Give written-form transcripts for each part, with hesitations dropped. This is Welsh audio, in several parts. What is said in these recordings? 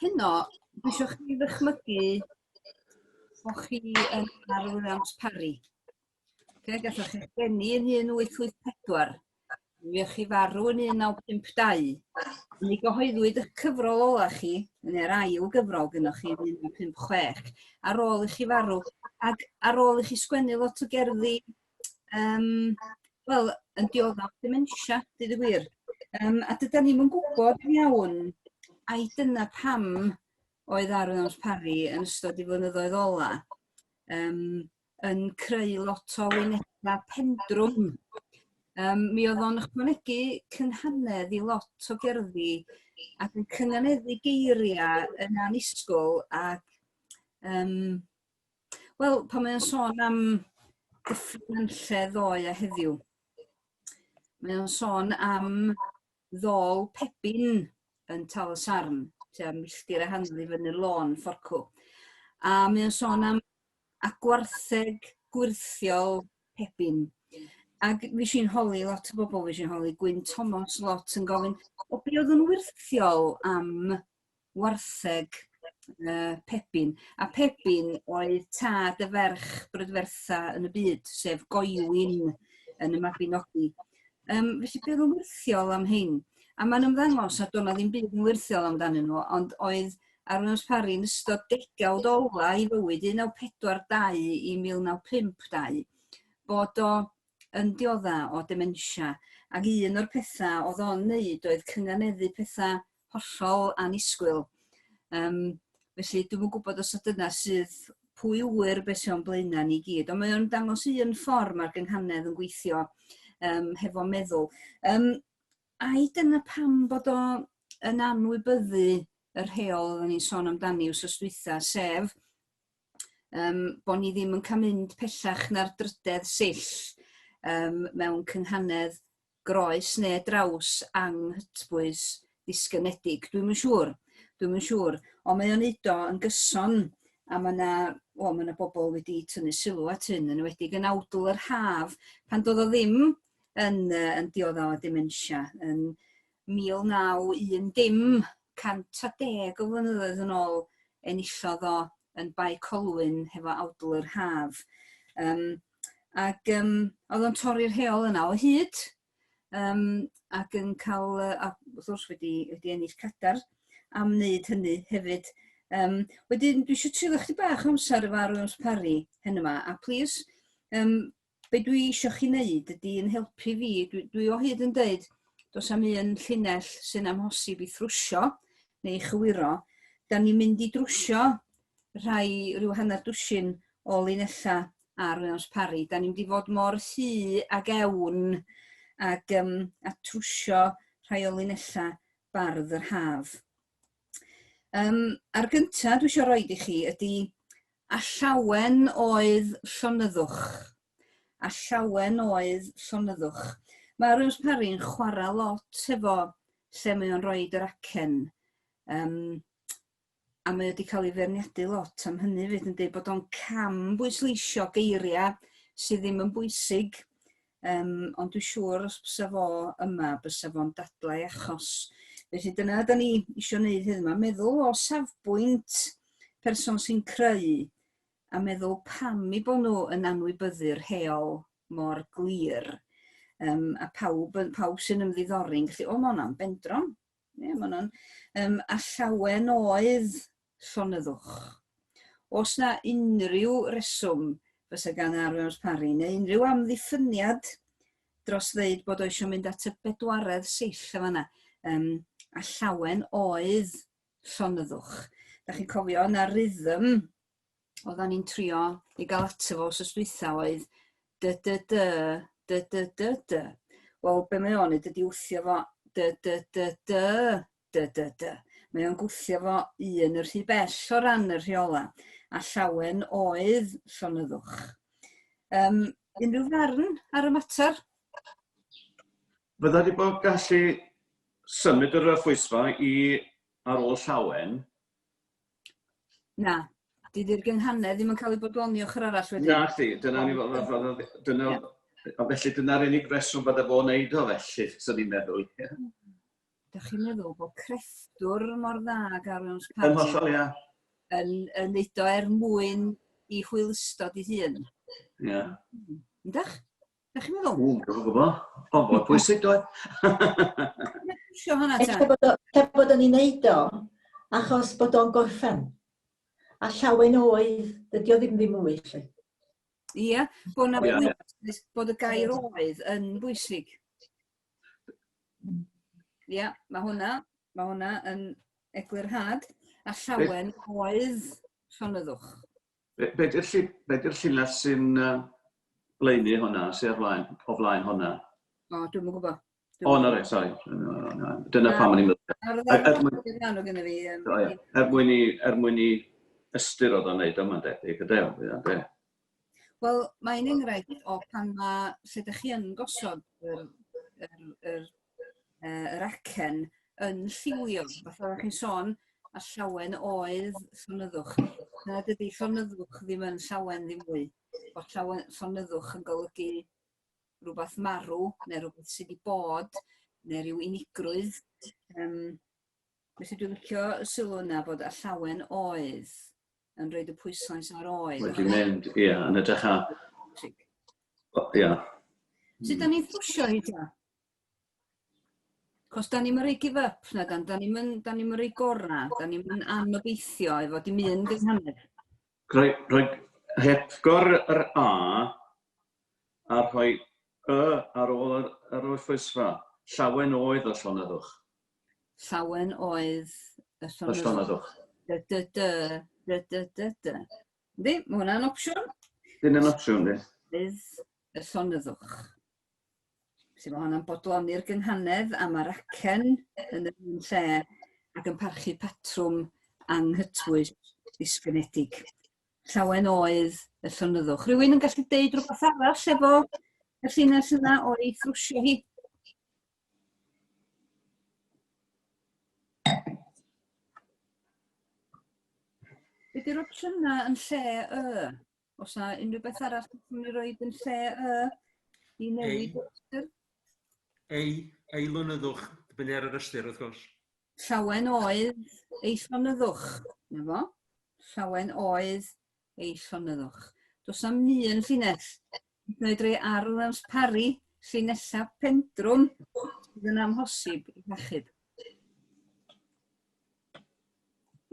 Heno, dwi eisiau chi ddychmygu bod chi yn R Williams Parry. Okay, gathoch chi'ch geni yn 1884. Mi fuoch chi farw yn 1952. Mi gyhoeddwyd eich cyfrol ola chi, neu'r ail gyfrol gynnwch chi yn 1956, ar ôl i chi farw, ac ar ôl i chi sgwennu lot o gerddi, um, wel, yn dioddef dementia, dweud y gwir. Um, a dyda ni'm yn gwybod yn iawn, ai dyna pam oedd R Williams Parry yn ystod ei flynyddoedd ola. Um, yn creu lot o linellau pendrwm. Um, mi oedd o'n ychwanegu cynghanedd i lot o gerddi ac yn cynganeddu geiriau yn annisgwyl ac um, wel, pan mae'n sôn am Dyffryn Nantlle ddoe a heddiw, mae o'n sôn am ddôl Pebin yn Tal y Sarn, tua milltir a hanner i fyny'r lôn fforcw. A mae o'n sôn am a gwartheg gwyrthiol Pebin. Ac fi si'n holi lot o bobl, fi si'n holi Gwyn Thomas lot yn gofyn, o be oedd yn wyrthiol am wartheg uh, Pebin? A Pebin oedd tad y ferch brydfertha yn y byd, sef Goewin yn y Mabinogi. Um, felly be oedd yn wyrthiol am hyn? A mae'n ymddangos a doedd 'na ddim byd yn wyrthiol amdanyn nhw, ond oedd R Williams Parry yn ystod degawd ola ei fywyd, 1942 i 1952, bod o yn diodda o dementia, ac un o'r pethau oedd o'n neud oedd cynganeddu pethau hollol annisgwyl. Um, felly dwi'm yn gwybod os dyna sydd pwy ŵyr beth sy'n o'n blaenau ni gyd, ond mae o'n dangos un ffordd mae'r gynghanedd yn gweithio um, hefo meddwl. Um, ai dyna pam bod o yn anwybyddu y rheol oedden ni'n sôn amdani wsos dwytha, sef um, bod ni ddim yn cael mynd pellach na'r drydedd sill um, mewn cynghanedd groes neu draws anghytbwys ddisgynedig. Dwi'm yn siŵr, dwi'm yn siŵr, ond mae o'n neud o yn gyson a mae 'na, wel, mae 'na bobl wedi tynnu sylw at hyn, yn enwedig yn awdl yr haf, pan doedd o ddim yn, uh, yn dioddef o dementia, yn 1910, 110 o flynyddoedd yn ôl, enillodd o yn Bae Colwyn hefo awdl yr haf. Um, ac um, oedd o'n torri'r rheol yna o hyd, um, ac yn cael, uh, a wrth gwrs wedi, wedi ennill cadar am wneud hynny hefyd. Um, wedyn, dwi eisiau treulio chdi bach o amser efo R Williams Parry hyn yma, a plis, um, be dwi eisiau chi wneud ydy yn helpu fi, dwi, dwi o hyd yn dweud, does am un llinell sy'n amhosib i thrwsio neu chywiro, da ni'n mynd i drwsio rhai rhyw hanner dwsin o linellau ar Williams Parry. Da ni'n mynd i fod mor hy ag ewn ag, um, a trwsio rhai o linellau bardd yr haf. Um, a'r gyntaf dwi eisiau roed i chi ydy a llawen oedd llonyddwch. A llawen oedd llonyddwch. Mae Rose Parry'n chwarae lot efo lle mae o'n rhoi yr acen. Um, a mae o 'di cael ei feirniadu lot am hynny 'fyd yn deud bod o'n cam bwysleisio geiriau sydd ddim yn bwysig. Um, ond dwi'n siŵr os bysa fo yma, bysa fo'n dadlau achos. Felly dyna da ni eisiau gwneud hyd yma, meddwl o safbwynt person sy'n creu a meddwl pam i bod nhw yn anwybyddu'r rheol mor glir. Um, a pawb, pawb sy'n ymddiddori'n gallu, o, mae hwnna'n bendron. Ie, ma' hwnna'n... Yym, a llawen oedd llonyddwch. Oes 'na unrhyw reswm fysa gan R Williams Parry neu unrhyw amddiffyniad dros ddeud bod o eisiau mynd at y bedwaredd sill yn fan'na? Yym, a llawen oedd llonyddwch. Da chi'n cofio na rhythm oeddan ni'n trio i gael ato fo wsos dwytha oedd dy dy dy dy dy dy dy. Wel, be mae o'n neud ydi wthio fo dy dy dy dy dy dy dy. Mae o'n gwthio fo un yn rhy bell o ran y rheola, a llawen oedd llonyddwch. Um, unrhyw farn ar y mater? Fydda di bod gallu symud yr orffwysfa i ar ôl llawen Na, dydy'r gynghanedd ddim yn cael ei bodloni ochr arall wedyn. Na chdi, dyna ni dyna, yeah. felly dyna'r unig reswm bydde fo'n neud o felly, swn i'n meddwl. Yeah. Dach chi'n meddwl bod crefftwr mor dda ag R. Williams Parry... Yn hollol, ia. ...yn yn neud o er mwyn i hwylustod ei hun. Ia. Yndach? Dach chi'n meddwl? Ww, dwi'm yn gwybod. O, mor bwysig, doedd? Isio hwnna ta. Ella bod o, ella bod o'n ei wneud o achos bod o'n gorffen. A llawen oedd, dydy o ddim ddim mwy, 'lly. Ia, bod 'na bwys, bod y gair oedd yn bwysig. Ia, mae hwnna, mae hwnna yn eglurhad. A llawen oedd llonyddwch. Be, be di'r lli, be di'r llinell sy'n uh, blaenu hwnna, sy'n ar flaen, o flaen hwnna? O, dwi'm yn gwybod. O, na reit, sori. Dyna pam o'n i'n meddwl. Ar y ddarn gyda fi. Er mwyn i, er mwyn i ystyr oedd o'n neud yma'n debyg, ydy o, ydy. Wel, mae'n enghraifft o pan mae, lle ydych chi yn gosod yr, yr, yr, yr acen yn lliwio, fatha oeddech chi'n sôn, a llawen oedd llonyddwch. Na, dydy llonyddwch ddim yn llawen ddim mwy. Bod llawen, llonyddwch yn golygu rhywbeth marw, neu rhywbeth sydd wedi bod, neu rhyw unigrwydd. Um, felly dwi'n licio y sylw yna bod a llawen oedd yn rhoi y pwyslais ar oedd. Wedi mynd, ie, yn edrych ar... Ie. Sut da ni'n ffwsio hi ta? Cos da ni'n rhoi give up na dan, da ni'n da ni'n rhoi gora, da ni'n anobeithio efo dim un gynghanedd. Rhoi, rhoi hepgor yr A a rhoi y ar ôl yr, yr wythwysfa. Llawen oedd y llonyddwch. Llawen oedd y llonyddwch. Y llonyddwch. Dy, dy, dy, dy, dy, dy, dy. Yndi, mae hwnna'n opsiwn. Dyna'n opsiwn, di. Bydd y llonyddwch. Felly mae hwnna'n bodloni'r gynghanedd a mae'r acen yn yr un lle ac yn parchu patrwm anghytbwys disgynedig. Llawen oedd y llonyddwch. Rhywun yn gallu deud rhywbeth arall efo y llinell yna o'i thrwsio hi? Be di'r opsiynau yn lle y? Os na unrhyw beth arall gallwn ni roed yn lle y i newid yr ystyr? Ei, ei lonyddwch, dibynnu ar yr ystyr wrth gwrs. Llawen oedd ei llonyddwch. Na fo. Llawen oedd ei llonyddwch. Does na'm un llinell. Hyd yn oed rei R. Williams Parry, llinellau pendrwm, sydd yn amhosib i achub.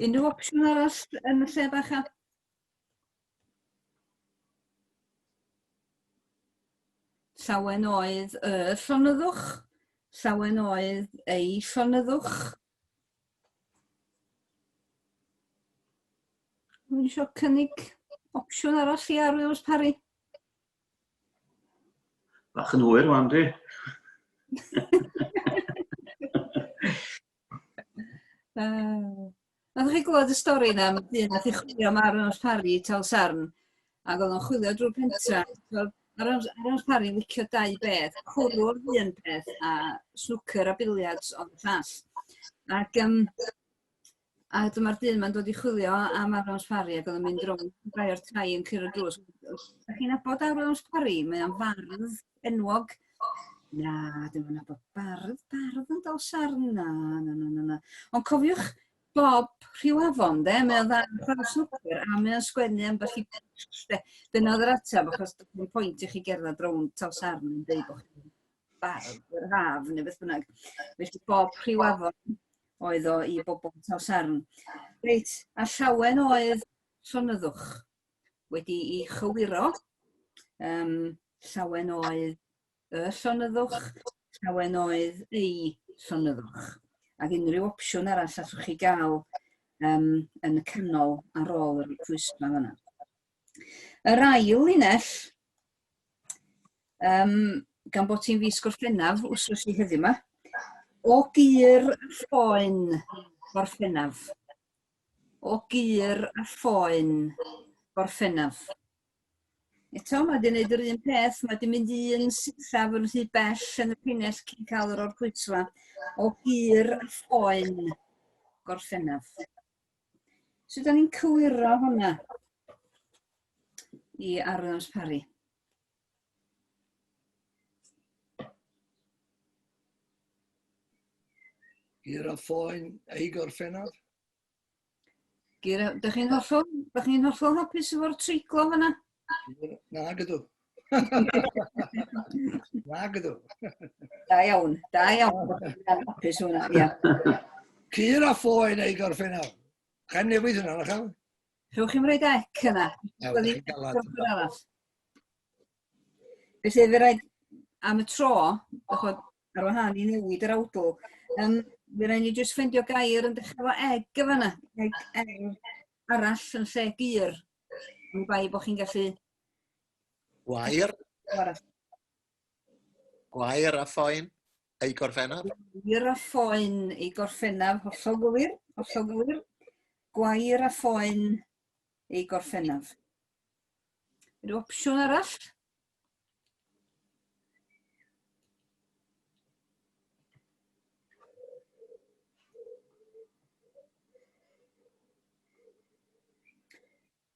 Unrhyw opsiwn arall yn y lle bach a? Llawen oedd y llonyddwch, llawen oedd ei llonyddwch. Rwy'n eisiau cynnig opsiwn arall i R. Williams Parry. Bach yn hwyr, wan di. Nathoch chi glywed y stori yna am dyn nath i chwilio am R. Williams Parry i Talsarn, ac oedd o'n chwilio drwy'r pentra. So, R. Williams Parry yn licio dau beth, cwrw oedd un peth, a snwcer a billiards oedd y llall. Ac, um, a dyma'r dyn ma'n dod i chwilio am R. Williams Parry, ac oedd o'n mynd rownd rai o'r tai yn curo drws. Ydych chi'n nabod R. Williams Parry? Mae o'n fardd enwog. Na, dwi'm yn nabod bardd, bardd yn dal sarn, na, na, na, na, na. Ond cofiwch Bob Rhiwafon, de, mae o'n dda yn chwarae snwcer a mae o'n sgwennu ambell i post, de. Dyna oedd yr ateb, achos doedd dim pwynt i chi gerdded rownd Talsarn yn deud bod chi'n bardd yr haf neu beth bynnag. Felly Bob Rhiwafon oedd o i bobl Talsarn. Reit, a llawen oedd llonyddwch wedi'i chywiro. Um, llawen oedd y llonyddwch, llawen oedd ei llonyddwch. Ac unrhyw opsiwn arall allwch chi gael um, yn y canol ar ôl yr rhwystra fanna. Yr ail linell, um, gan bod ti'n fis Gorffennaf, wsos i heddiw yma, o gyr phoen Gorffennaf. O gur a phoen Gorffennaf. Eto, mae wedi gwneud yr un peth, mae wedi mynd un sillaf yn rhy bell yn y llinell cyn cael yr orchwytfa. O gur a phoen Gorffennaf. Sut da ni'n cywiro hwnna i R. Williams Parry? Gyr a phoen ei gorffennaf. Gyr, dych chi'n hollol, dych chi'n hollol hapus efo'r treiglo fanna? Na, gydw. Na, gydw. Da iawn, da iawn. Hapus hwnna, ia. Cyr a phoen ei gorffennaf. Chael newid hwnna, na chael? Rhowch chi'n rhaid ec yna. Arall. Felly, fe rhaid, am y tro, dych ar wahân i newid yr awdl, um, fe rhaid ni jyst ffeindio gair yn dechrau efo eg y fanna, eg er arall yn lle gyr. Yn bai bod chi'n gallu... Gwair. Gwair a phoen ei gorffennaf. Gwair a phoen ei gorffennaf, hollol gywir, hollol gywir. Gwair a phoen ei gorffennaf. Rhyw opsiwn arall?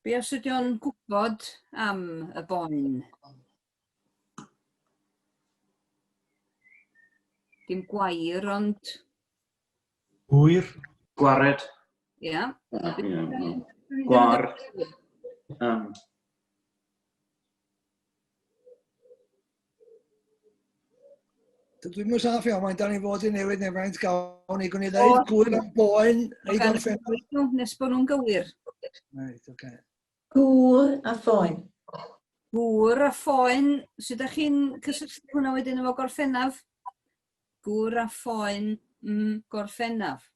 Be os ydy o'n gwybod am y boen? Dim gwair, ond... Gwyr. Gwared. Ia. Yeah. Gwar. Um. Dydw i'n saff iawn, mae'n dan i fod i newid neu faint gawn ni gwneud dweud gwyr am boen ei gorffen. Nes bod nhw'n gywir. Reit, oce. Okay. Gŵr a phoen. Gŵr a phoen. Sut ydych chi'n cysylltu hwnna wedyn efo gorffennaf? Gŵr a phoen gorffennaf.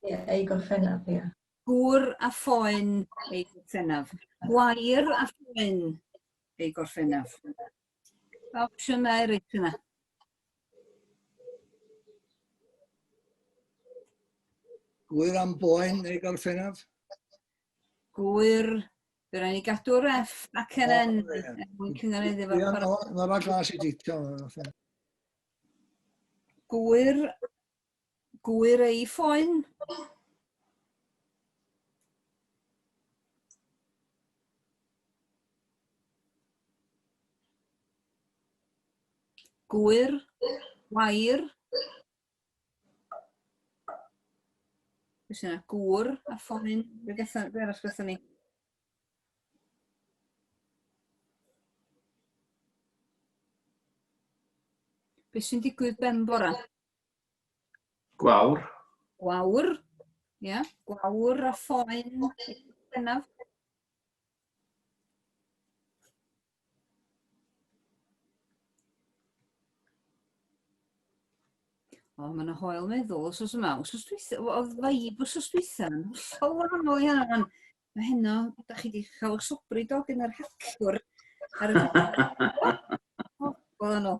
Ie, yeah, ei gorffennaf, ie. Yeah. Gŵr a phoen ei gorffennaf. Gwair a phoen ei gorffennaf. Pa opsiynau eraill yna? Gwyr am boen ei gorffennaf? Gwyr, fe rhaid ni gadw'r F ac yn N er mwyn cynganeddu efo'r chwarae. Nora glas i ditio. Gwyr, gwyr ei phoen. Gwyr, wair. Be sy'n yna? Gŵr a ffoen. Be gatho, be arall gatho ni? Be sy'n digwydd ben bora? Gwawr. Gwawr, ia. Yeah. Gwawr a ffoen bennaf. O, mae yna hoel meddwl wsos yma. Wsos dwytha, oedd vibe wsos dwytha yn hollol wahanol i hynna. Wan. Mae heno, da chi wedi cael eich sobri do gen yr hacwr ar y wahanol.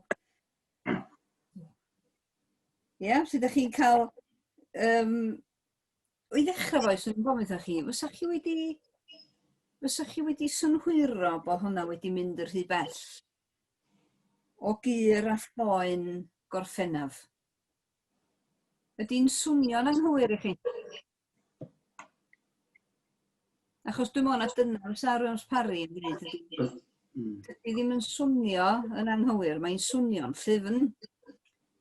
Ie, yeah, sut ydych chi'n cael... Um, I ddechrau fo, swn i'n gofyn wrtha chi, fysa chi wedi... Fysa chi wedi synhwyro bod hwnna wedi mynd yn rhy bell? O gur a phoen Gorffennaf. Ydy'n swnio'n anghywir i chi? Achos dwi'n meddwl na dyna fysa Williams Parry yn gwneud ydy. Dydy ddim yn swnio yn anghywir, mae'n swnio'n llyfn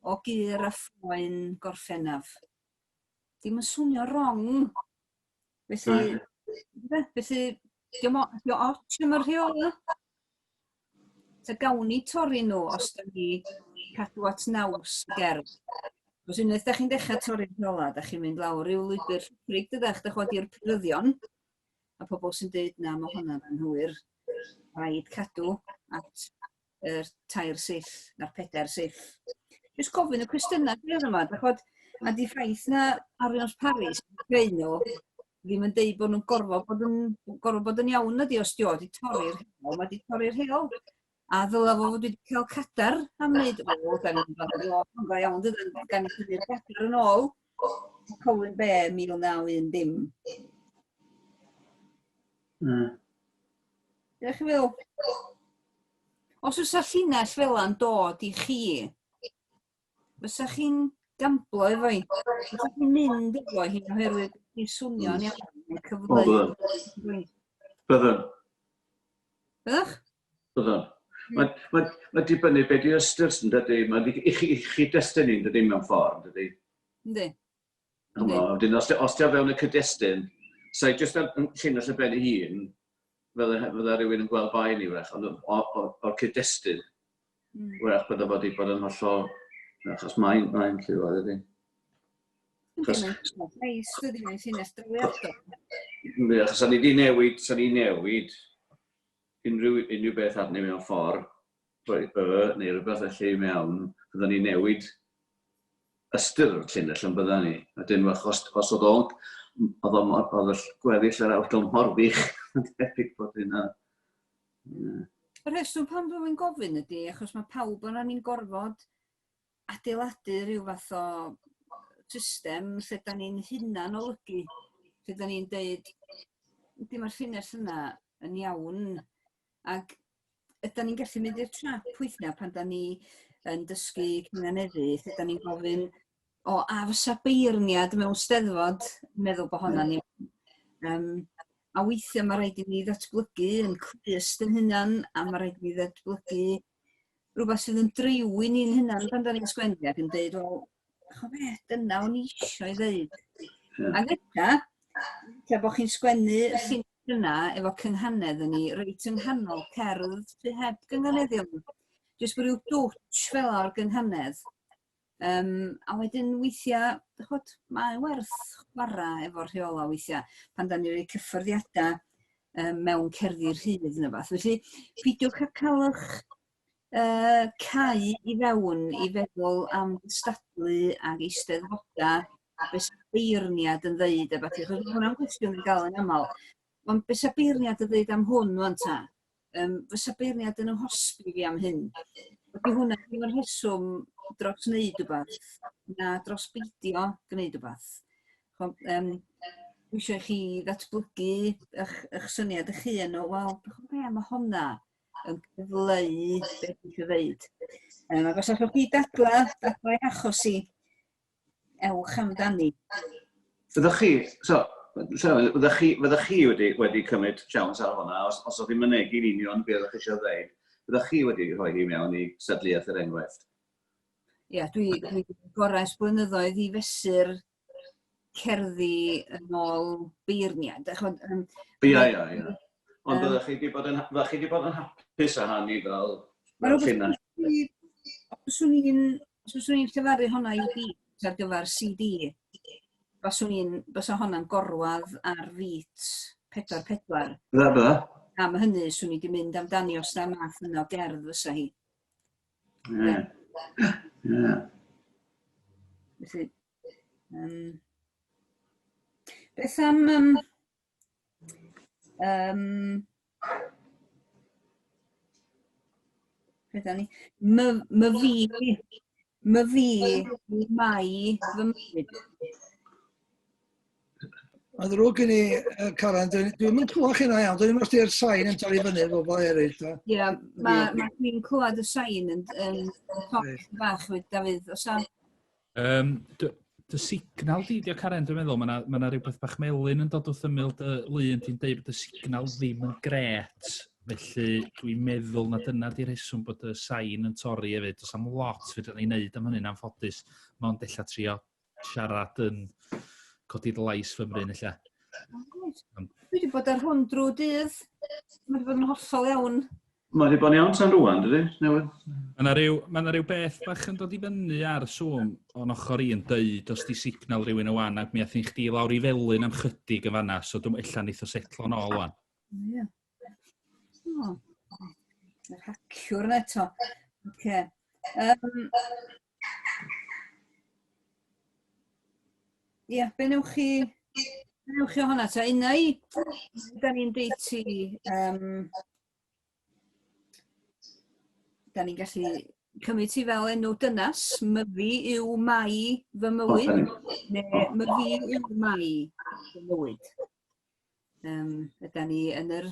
o gur a phoen Gorffennaf. Dim yn swnio wrong. Felly, mm. felly, diolch o ots am y rheola. Ta gawn ni torri nhw os da ni cadw at naws y gerdd. Os unwaith da chi'n dechrau torri'r rheola, da chi'n mynd lawr ryw lwybr llithrig dydach, da chwad i'r pryddion, a pobl sy'n dweud na, mae hwnna'n anghywir. Rhaid cadw at yr tair sill na'r pedair sill. Jyst gofyn y cwestiynau dwi yma, da chwad, a di ffaith na Arians Paris yn creu nhw, ddim yn deud bod nhw'n gorfod bod yn, gorfod bod yn iawn ydi os di o di torri'r rheol, mae di torri'r rheol. A ddyla fo fod wedi cael cadar am wneud, o, da ni'n gweld o, yn dda iawn, dydan, gan i tynnu'r cadar yn ôl. Colwyn Bay, 1910. Diolch chi feddwl? Os oes llinell fel yna'n dod i chi, fysa chi'n gamblo efo hi? Fysa chi'n mynd efo hi oherwydd chi'n swnio'n iawn yn cyfleu? Byddwn. Byddwn. Byddwch? Byddwn. Mae, mae, mae dibynnu beth di ystyr sy'n dydy. Mae i chi, i chi destun i'n dydy mewn ffordd, dydy. Yndi. Yndi. Wedyn, os, os ti o fewn y cyd-destun, sa'i jyst ar llinell y ben ei hun, fydda rhywun yn gweld bai ni wrach, ond o'r cyd-destun, wrach bydda fod i bod yn hollol, achos mae'n mae lliw, ydy. Achos... Neis, dydy, mae'n llinell drawiadol. Yndi, achos sa'n ni wedi newid, sa'n ni newid unrhyw, unrhyw beth arni mewn ffordd, rhoi y neu rhywbeth felly i mewn, fydda ni'n newid ystyr o'r llinell yn bydda ni. A dyn, achos os oedd o'n, oedd o'n, oedd y gweddill yr awdl mor wych, yn debyg bod hynna. Yeah. Y rheswm pam dwi'n gofyn ydy, achos mae pawb o'n ni'n gorfod adeiladu rhyw fath o system lle da ni'n hunan olygu, lle da ni'n deud, ydy mae'r llinell yna yn iawn, ac ydy ni'n gallu mynd i'r trap weithiau pan da ni yn dysgu cynganeddu, lle da ni'n gofyn, o, a fysa beirniad mewn steddfod yn meddwl bod honna'n iawn. Um, a weithiau mae rhaid i ni ddatblygu yn clust yn hunan, a mae rhaid i ni ddatblygu rhywbeth sydd yn driw i ni'n hunan pan da ni'n sgwennu ac yn deud, wel, cho be, dyna o'n i eisiau ei ddeud. Yeah. Ac yna, lle bod chi'n sgwennu y llinell yna efo cynghanedd yn ni, reit yng nghanol cerdd sydd heb gynghaneddion. Jyst bod rhyw dwtch fel o'r gynghanedd. Um, a wedyn weithiau, chod, mae'n werth chwarae efo'r rheolau weithiau, pan da ni'n rhoi cyffyrddiadau um, mewn cerddi rhydd neu fath. Felly, peidiwch â cael eich uh, cau i fewn i feddwl am gystadlu ag eisteddfodau a beth sy'n beirniad yn ddeud a fath. Achos mae hwnna'n gwestiwn yn gael yn aml. Ond beth sy'n beirniad yn ddeud am hwn wan ta? Um, fysa beirniad yn ymhosbi fi am hyn. Ydy hwnna ddim yn rheswm dros wneud rhywbeth, na dros beidio gwneud rhywbeth. Um, dwi eisiau chi ddatblygu eich, eich syniad eich hun o, wel, be, mae hwnna yn cyfleu beth dwi eisiau ddeud. Um, ac os allwch chi dadla, dadla eich achos i, ewch amdani. Fyddwch chi, so, fyddwch chi, fyddwch chi wedi, wedi cymryd siawns ar hwnna, os, os oedd hi'n mynegi'n union beth oedd chi eisiau ddeud, fyddwch chi wedi rhoi hi mewn i sefydliad er enghraifft? Ie, yeah, dwi, dwi gorau ers blynyddoedd i fesur cerddi yn ôl beirniad. Ie, ie, ie. Ond byddwch chi wedi bod yn, byddwch chi wedi bod yn hapus â hynny fel, fel llinell? Os swn i'n Os fyswn i'n llefaru honna i beat ar gyfer CD, baswn i'n, bysa honna'n gorwadd ar feat 4-4. Bydda, bydda. Am hynny, swn i wedi mynd amdani os na math yna o gerdd fysa hi. Ie. Ie. Felly, um, beth am um, Um, beth ni? My, my fi, my fi, mai fy mywyd. Mae'n ddrwg gen i, Karen, dwi'n dwi yn clywed chi'n iawn. Dwi'n meddwl di'r sain yn torri fyny efo bobl eraill. Ie, yeah, mae ma dwi'n clywed y sain yn, yn, yn bach, Dafydd. Os a... Um, dy signal di, dio Karen, dwi'n meddwl, mae yna ma rhywbeth bach melyn yn dod wrth ymyl dy lun, ti'n deud bod y signal ddim yn gret, felly dwi'n meddwl na dyna di rheswm bod y sain yn torri hefyd. Does am lot fedrwn ni wneud am hynny'n anffodus, mond ella trio siarad yn codi dy lais fymryn ella. Dwi wedi bod ar hwn drwy dydd. Mae wedi bod yn hollol iawn. Mae wedi bod yn iawn tan rwan, dydy? Newydd. Mae yna rhyw, ma 'na rhyw beth bach yn dod i fyny ar Zoom o'n ochr i yn deud os di signal rhywun yn wan ac mi ath chdi lawr i felyn am chydig yn fanna, so dwi'n ella neith o setlo nôl wan. Ie. O, yr haciwr na eto. Oce. Um, Ie, be newch chi... Be newch chi o hwnna? Ta unai, da ni'n deud ti... Um, da ni'n gallu cymryd ti fel enw dynas, myfi yw mai fy mywyd, neu myfi yw mai fy mywyd. Um, yda ni yn, yr,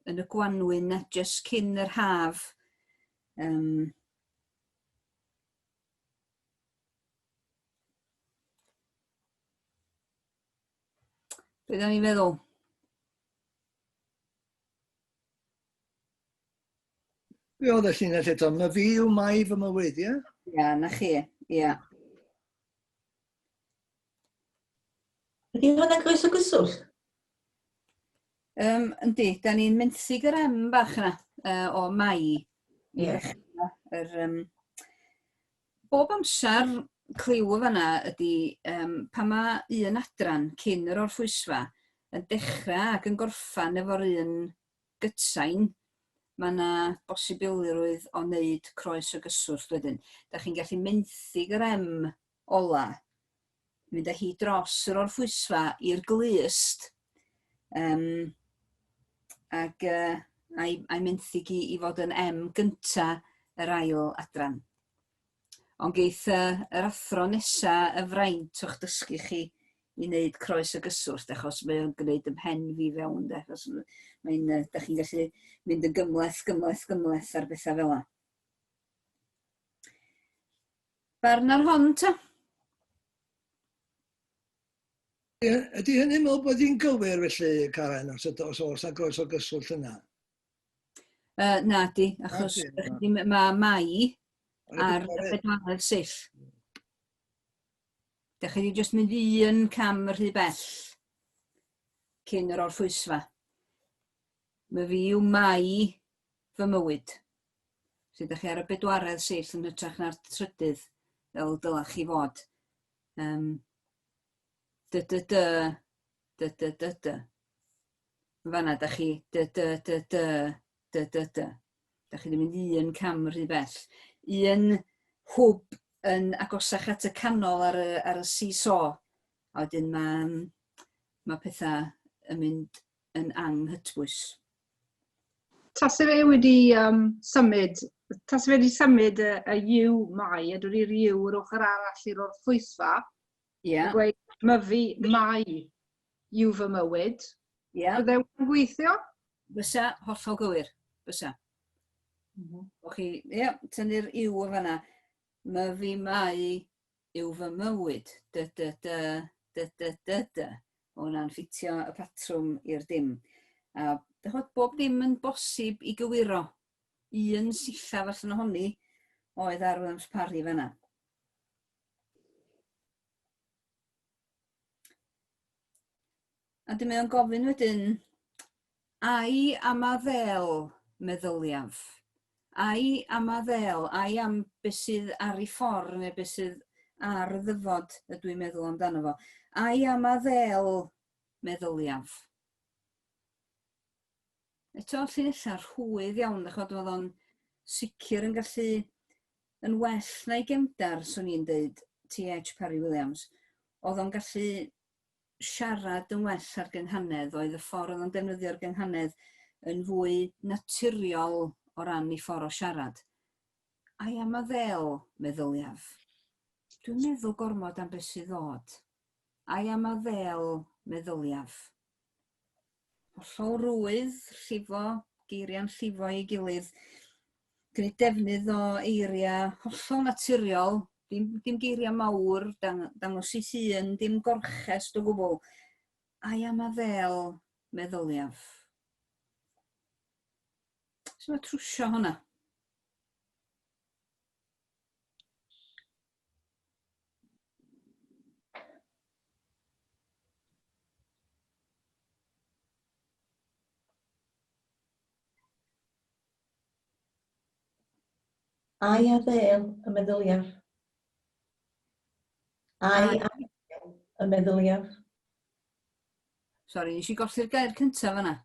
yn y gwanwyn, just cyn yr haf. Um, Be da ni'n feddwl? Be oedd y llinell eto? My fi yw mai fy mywyd, ie? Ia, na chi, ia. Ydy hwnna'n groeso gyswllt? Yndi, da ni'n menthyg yr M bach yna o Mai i ddechrau yr... Bob amser cliw yn fan'na ydy pan mae un adran cyn yr orffwysfa yn dechrau ac yn gorffan efo'r un gytsain, mae 'na bosibilrwydd o wneud croes o gyswllt wedyn. Da chi'n gallu menthyg yr M ola, mynd â hi dros yr orffwysfa i'r glust, ac a'i menthyg hi i fod yn M gynta yr ail adran. Ond geith yr athro nesa y fraint o'ch dysgu chi i wneud croes o gyswllt, achos mae o'n gwneud ym mhen fi fewn, de, achos mae'n, da chi'n gallu mynd yn gymhleth, gymhleth, gymhleth ar bethau fel 'na. Barn ar hon ta? Ydy hynny'n meddwl bod hi'n gywir felly, Karen, os, os oes na groes o gyswllt yna? Na di, achos mae Mai ar y bedwaredd sill. Dych chi wedi jyst mynd un cam rhy bell cyn yr orffwysfa. Mae fi yw Mai fy mywyd. Felly dych chi ar y bedwaredd sill yn hytrach na'r trydydd fel dylech chi fod. Dy dy dy, dy dy dy dy. Fanna dych chi dy dy dy dy, dy dy dy. Dych chi wedi mynd un cam rhy bell. Un hwb yn agosach at y canol ar y, ar y see-saw. A wedyn mae, mae pethau yn mynd yn anghytbwys. Tase fe wedi symud, tase fe wedi symud y U mai a dod i'r U yr ochr arall i'r orffwysfa, a gweud myfi mai yw fy mywyd, bydde o'n gweithio? Fysa, hollol gywir, fysa. Bo chi, ie, tynnu'r U o fanna, myfi mai yw fy mywyd, dy dy dy, dy dy dy dy. Ma' hwnna'n ffitio y patrwm i'r dim. A dych ch'mod, bob dim yn bosib i gywiro. Un sillaf allan ohoni oedd ar Williams Parry fan'na. A dyn mae o'n gofyn wedyn, ai am a ddel meddyliaf? Ai am a ddel, ai am be sydd ar ei ffordd neu be sydd ar ddyfod ydw i'n meddwl amdano fo? Ai am a ddel meddyliaf? Eto, llinellau rhwydd iawn, dych ch'mod, oedd o'n sicr yn gallu, yn well na'i gefndar, swn i'n deud, T.H. Parry Williams, oedd o'n gallu siarad yn well ar gynghanedd, oedd y ffordd oedd o'n defnyddio'r gynghanedd yn fwy naturiol o ran ei ffordd o siarad. Ai am a ddel, meddyliaf. Dwi'n meddwl gormod am beth sydd ddod. Ai am a ddel, meddyliaf. Hollol rwydd, llifo, geiriau'n llifo ei gilydd. Gwneud defnydd o eiriau hollol naturiol, dim geiriau mawr, dangos ei hun, dim gorchest o gwbl. Ai am a ddel, meddyliaf. Sut mae trwsio hwnna? Ai a ddêl y meddyliaf. Ai a ddêl y meddyliaf. Sori, nes i golli'r gair cyntaf fanna.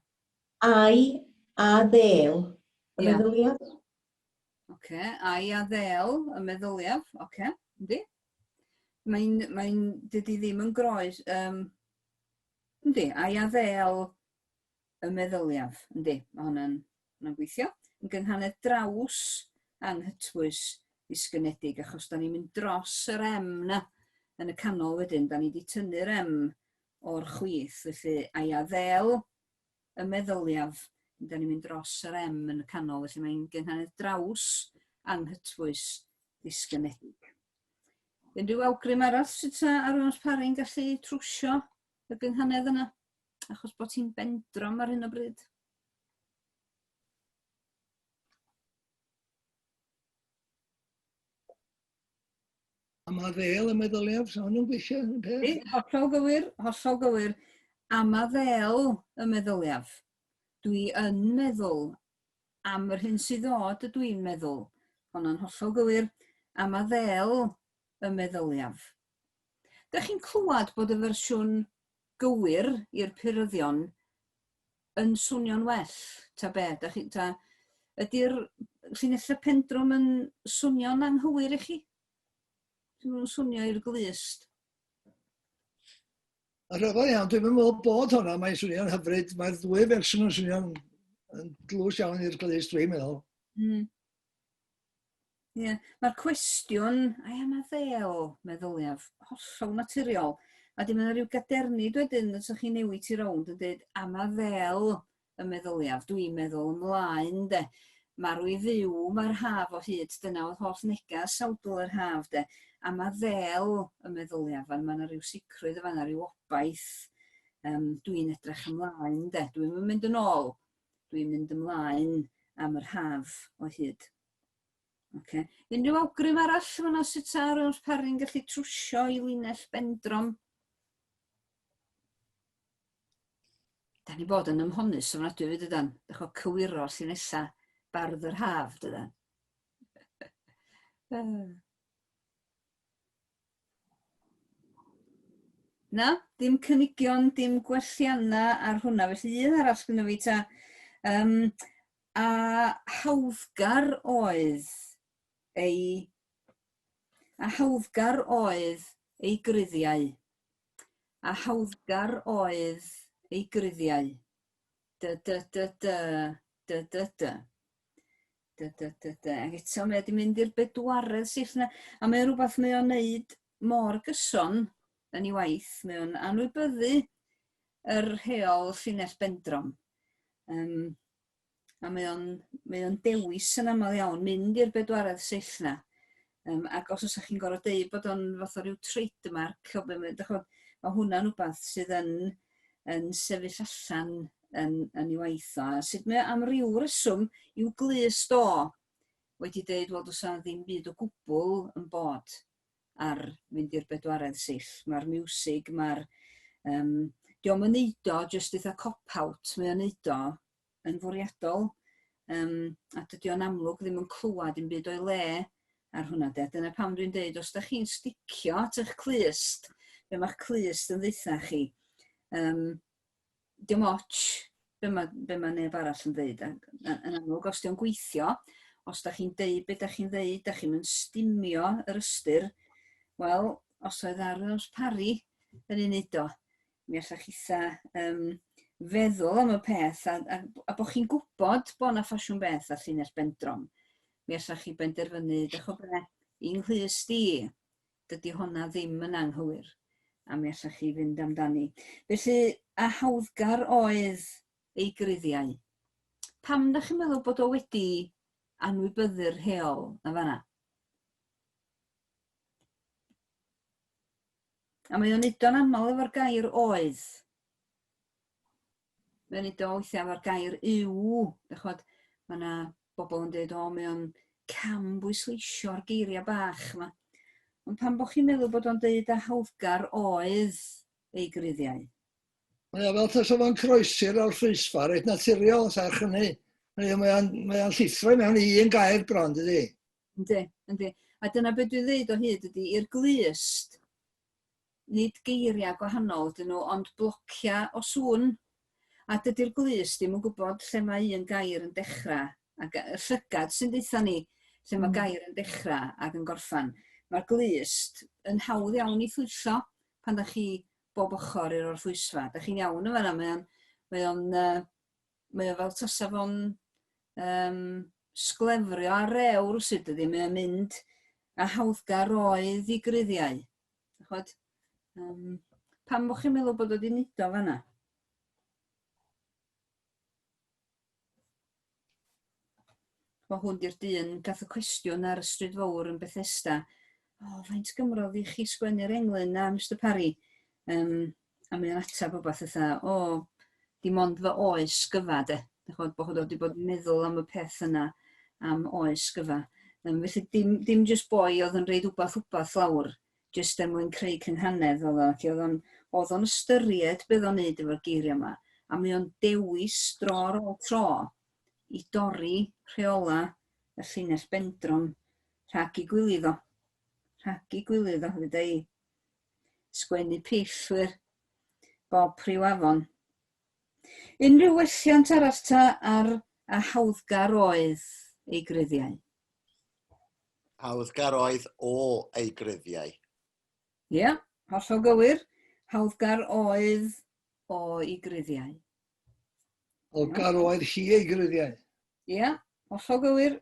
Ai a ddêl y meddyliaf. Oce, ai a ddêl y meddyliaf. Oce, yndi. Mae'n, mae'n, dydy ddim yn groes, yndi, ai a ddêl y meddyliaf. Yndi, mae hwnna'n hwnna gweithio. Yn gynghanedd draws anghytbwys ddisgynedig, achos da ni'n mynd dros yr M na yn y canol wedyn, da ni wedi tynnu'r M o'r chwith, felly ai a ddêl y meddyliaf, da ni'n mynd dros yr M yn y canol, felly mae'n gynghanedd draws anghytbwys ddisgynedig. Unrhyw awgrym arall sut sa Arwel Parry'n gallu trwsio y gynghanedd yna? Achos bod hi'n bendrom ar hyn o bryd. A Am a ddêl y meddyliaf, so hwnnw'n gweithio yn peth. Ydy, hollol gywir, hollol gywir. Am a ddêl y meddyliaf. Dwi yn meddwl am yr hyn sydd ddod ydw i'n meddwl. Honno'n hollol gywir. Am a ddêl y meddyliaf. Dych chi'n clywed bod y fersiwn gywir i'r puryddion yn swnio'n well, ta be? Dach chi, ta, ydy'r llinellau pendrwm yn swnio'n anghywir i chi? Dyn nhw'n swnio i'r glust. A rhyfedd iawn, dwi'n meddwl bod hwnna, mae'n swnio'n hyfryd, mae'r ddwy fersiwn yn swnio'n yn dlws iawn i'r glust, dwi'n meddwl. Ie, yeah. Mae'r cwestiwn, ai am a ddel, meddyliaf, hollol naturiol. A dim yna rhyw gadernid wedyn, os ydych chi'n newid ti rownd yn dweud, am a ddel y meddyliaf, dwi'n meddwl ymlaen, de. Marw i fyw mae'r haf o hyd, dyna oedd holl negas sawdl yr haf, de. Am a ddel y meddyliaf, a mae yna rhyw sicrwydd y fanna, rhyw obaith. Um, dwi'n edrych ymlaen, de. Dwi'n mynd yn ôl, dwi'n mynd ymlaen am yr haf o hyd. Oce. Unrhyw awgrym arall fan'na sut sa Rose Parry'n gallu trwsio i linell bendrom? Da ni bod yn ymhonus ofnadwy fyd ydan. Dych chi'n cywiro llinella bardd yr haf, dydan? Na, dim cynigion, dim gwelliannau ar hwnna. Felly un arall gynno fi ta. Um, A hawddgar oedd ei A hawddgar oedd ei gruddiau. A hawddgar oedd ei gruddiau. Dy dy dy dy dy dy dy. Dy dy dy dy. Ac eto mae wedi mynd i'r bedwaredd sill yna. A mae rhywbeth mae o'n neud mor gyson yn ei waith. Mae o'n anwybyddu yr rheol llinell bendrom. Um, a mae o'n, mae o'n dewis yn aml iawn mynd i'r bedwaredd sill na. Um, ac os oes chi'n gorfod deud bod o'n fath o ryw trademark, o be mae, ch'bod, mae hwnna'n rhywbeth sydd yn, yn sefyll allan yn, yn ei waith o. A sut mae am ryw reswm i'w glust o wedi deud, wel, does 'na ddim byd o gwbl yn bod ar fynd i'r bedwaredd sill. Mae'r miwsig, mae'r... Um, dio'm yn neud o jyst eitha cop-out, mae o'n neud o yn fwriadol. Um, a dydy o'n amlwg ddim yn clywed dim byd o'i le ar hwnna de. Dyna pam dwi'n deud, os da chi'n sticio at eich clust, be mae'ch clust yn ddeutha chi, um, dim ots be mae, be mae neb arall yn ddeud. A, yn amlwg, os dio'n gweithio, os da chi'n deud be da chi'n ddeud, da chi'n mynd stumio yr ystyr, wel, os oedd ar Williams Parry yn ei wneud o, mi allach chitha um, feddwl am y peth a, a, a bod chi'n gwybod bod yna ffasiwn beth ar llinell bendrom. Mi allach chi benderfynu, dych o be, i'n nghlust i, dydy honna ddim yn anghywir, a mi allech chi fynd amdani. Felly, a hawddgar oedd ei gruddiau. Pam da chi'n meddwl bod o wedi anwybyddu'r rheol yn fanna? A mae o'n neud o'n aml efo'r gair oedd. Mae o'n neud o weithiau efo'r gair yw. Dych ch'mod, mae yna bobl yn dweud, o, mae o'n cam bwysleisio'r geiriau bach yma. Ond pan bod chi'n meddwl bod o'n deud a hawddgar oedd ei gruddiau? Mae o fel tasa fo'n croesi'r orffwysfa reit naturiol, serch hynny. Mae o'n mae o'n llithro i mewn i un gair bron, dydi? Yndi, yndi. A dyna beth dwi'n ddeud o hyd ydy, i'r glust, nid geiriau gwahanol ydyn nhw, ond blociau o sŵn. A dydy'r glust ddim yn gwybod lle mae un gair yn dechrau, ac y llygad sy'n deutha ni lle mae gair yn dechrau ac yn gorffan. Mae'r glust yn hawdd iawn i thwyllo pan da chi bob ochr i'r orffwysfa. Da chi'n iawn yn fan'na, mae o'n, mae o'n, uh, mae o fel tasa fo'n um, sglefrio ar rew rwsut dydy, mae o'n mynd a hawddgar oedd i gruddiau. Ch'mod? Um, pam bod chi'n meddwl bod o wedi neud o fanna? Mae hwn di'r dyn gath y cwestiwn ar y stryd fawr yn Bethesda. O, oh, faint gymrodd i chi sgwennu'r englyn na, Mr Parry? Um, a mae o'n ateb rhywbeth fatha, o, oh, dim ond fy oes gyfa, de. Dych chi'mod, bod o wedi bod yn meddwl am y peth yna am oes gyfa. Um, felly dim, dim just boi oedd yn reid wbath wbath lawr. Jyst er mwyn creu cynghanedd oedd o, ac oedd o'n oedd o'n ystyried beth o'n neud efo'r geiriau yma, a mae o'n dewis dro ar ôl tro i dorri rheola y llinell bendron rhag i gwilydd o. Rhag i gwilydd o, fydda i. Sgwennu peillwyr bob rhyw afon. Unrhyw welliant arall ta ar a hawddgar oedd ei gruddiau? Hawddgar oedd o ei gruddiau. Ie, yeah, hollol gywir. Hawddgar oedd o'i gruddiau. Hawddgar oedd hi ei gruddiau. Ie, yeah, hollol gywir.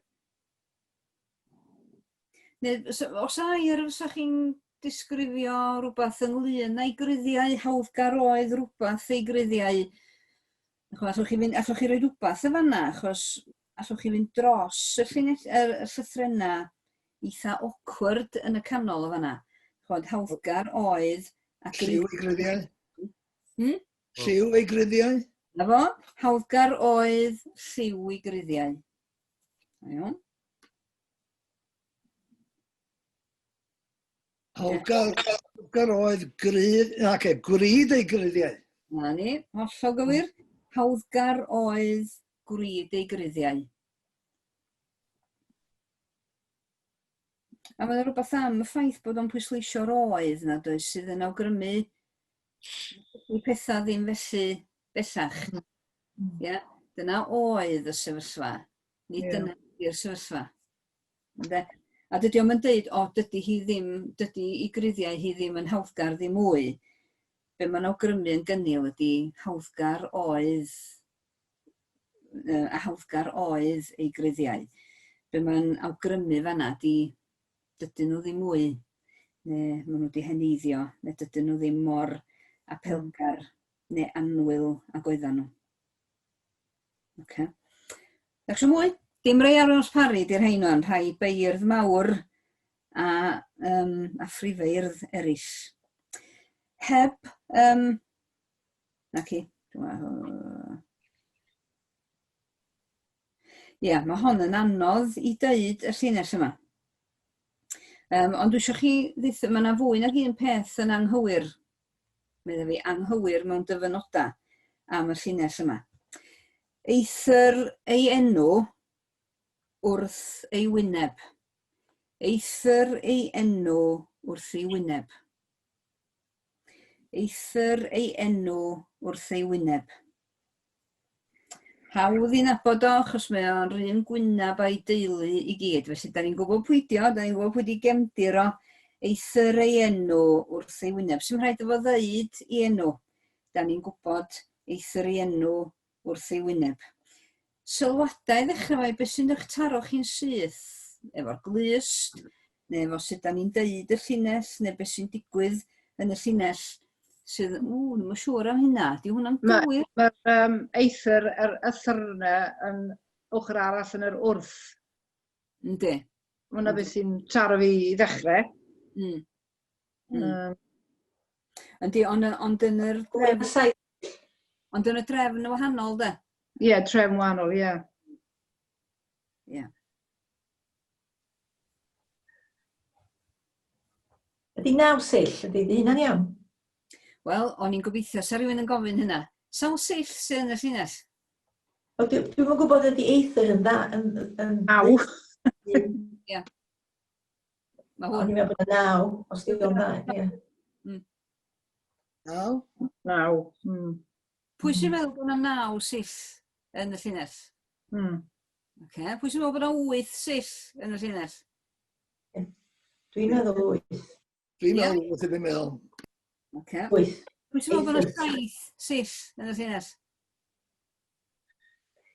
Neu os air fysa chi'n disgrifio rhywbeth ynglyn â'i gruddiau, hawddgar oedd rhywbeth ei gruddiau. Ch'mo' allwch chi fynd, allwch chi roi rhywbeth yn fanna, achos allwch chi fynd dros y llinell, yr y llythrennau eitha awkward yn y canol o fanna. Ch'mod, hawddgar oedd a Lliw ei gruddiau. Hmm? Lliw ei gruddiau. Na fo, hawddgar oedd lliw ei gruddiau. Iawn. Hawddgar, hawddgar oedd grydd, nac e, gwryd ei gruddiau. Na ni, hollol gywir. Hawddgar oedd gwryd ei gruddiau. A mae yna rhywbeth am y ffaith bod o'n pwysleisio'r oedd na does sydd yn awgrymu i pethau ddim felly bellach. Mm. Yeah? Dyna oedd y sefyllfa. Nid yeah. dyna ydy'r sefyllfa. Ynde? A dydy o'm yn deud, o, dydy hi ddim, dydy i gruddiau hi ddim yn hawddgar ddim mwy. Be mae'n awgrymu yn gynnil ydy hawddgar oedd, a hawddgar oedd ei gruddiau. Be mae'n awgrymu fanna ydy dydyn nhw ddim mwy, neu maen nhw wedi heneiddio, neu dydyn nhw ddim mor apelgar neu annwyl ag oeddan nhw. Oce. Dach chi mwy? Dim rei Aros Parry 'di'r rhein wan, rhai beirdd mawr a, um, a phrifeirdd eraill. Heb, um, na ci, Ie, yeah, mae hon yn anodd i dweud y llinell yma. Um, ond dwi eisiau chi ddeutha, mae yna fwy nag un peth yn anghywir medda fi, anghywir mewn dyfynodau am y llinell yma. Eithr ei enw wrth ei wyneb. Eithr ei enw wrth ei wyneb. Eithr ei enw wrth ei wyneb. Hawdd i nabod o, achos mae o'n rhywun gwynab a'i deulu i gyd. Felly, da ni'n gwybod pwy di o, da ni'n gwybod pwy di gefndir o, eithr ei enw wrth ei wyneb. Sy'n rhaid iddo fo ddeud i enw. Da ni'n gwybod eithr ei enw wrth ei wyneb. Sylwadau i ddechrau fo, beth sy'n eich taro chi'n syth? Efo'r glust, neu efo sut da ni'n deud y llinell, neu beth sy'n digwydd yn y llinell sydd, ww, ddim yn siŵr am hynna. Di hwnna'n gywir? Mae'r ma um, eithr, yr ythr yna yn ochr arall yn yr wrth. Yndi. Mae hwnna beth sy'n taro fi i ddechrau. Mm. Mm. Yndi, ond, ond yn yr drefn... Ond yn y drefn wahanol, de? Ie, yeah, trefn wahanol, ie. Yeah. Ie. Yeah. Ydy naw sill, ydy hynna'n iawn? Wel, o'n i'n gobeithio, sa rhywun yn gofyn hynna. Sawl sill sydd yn y llinell? O, dwi, dwi'm yn gwybod ydy eithr yn dda... Yn, yn, Naw. Ie. Mae O'n hwn. i'n meddwl bod y naw, os di o'n dda, ie. Naw? Naw. Mm. Pwy sy'n meddwl bod yna naw sill yn y llinell? Mm. Oce, pwy sy'n meddwl bod yna wyth sill yn y llinell? Dwi'n meddwl wyth. Dwi'n meddwl wyth, dwi'n meddwl. Oce. Wyth. Pwy sy'n meddwl bod yna saith sill yn y llinell?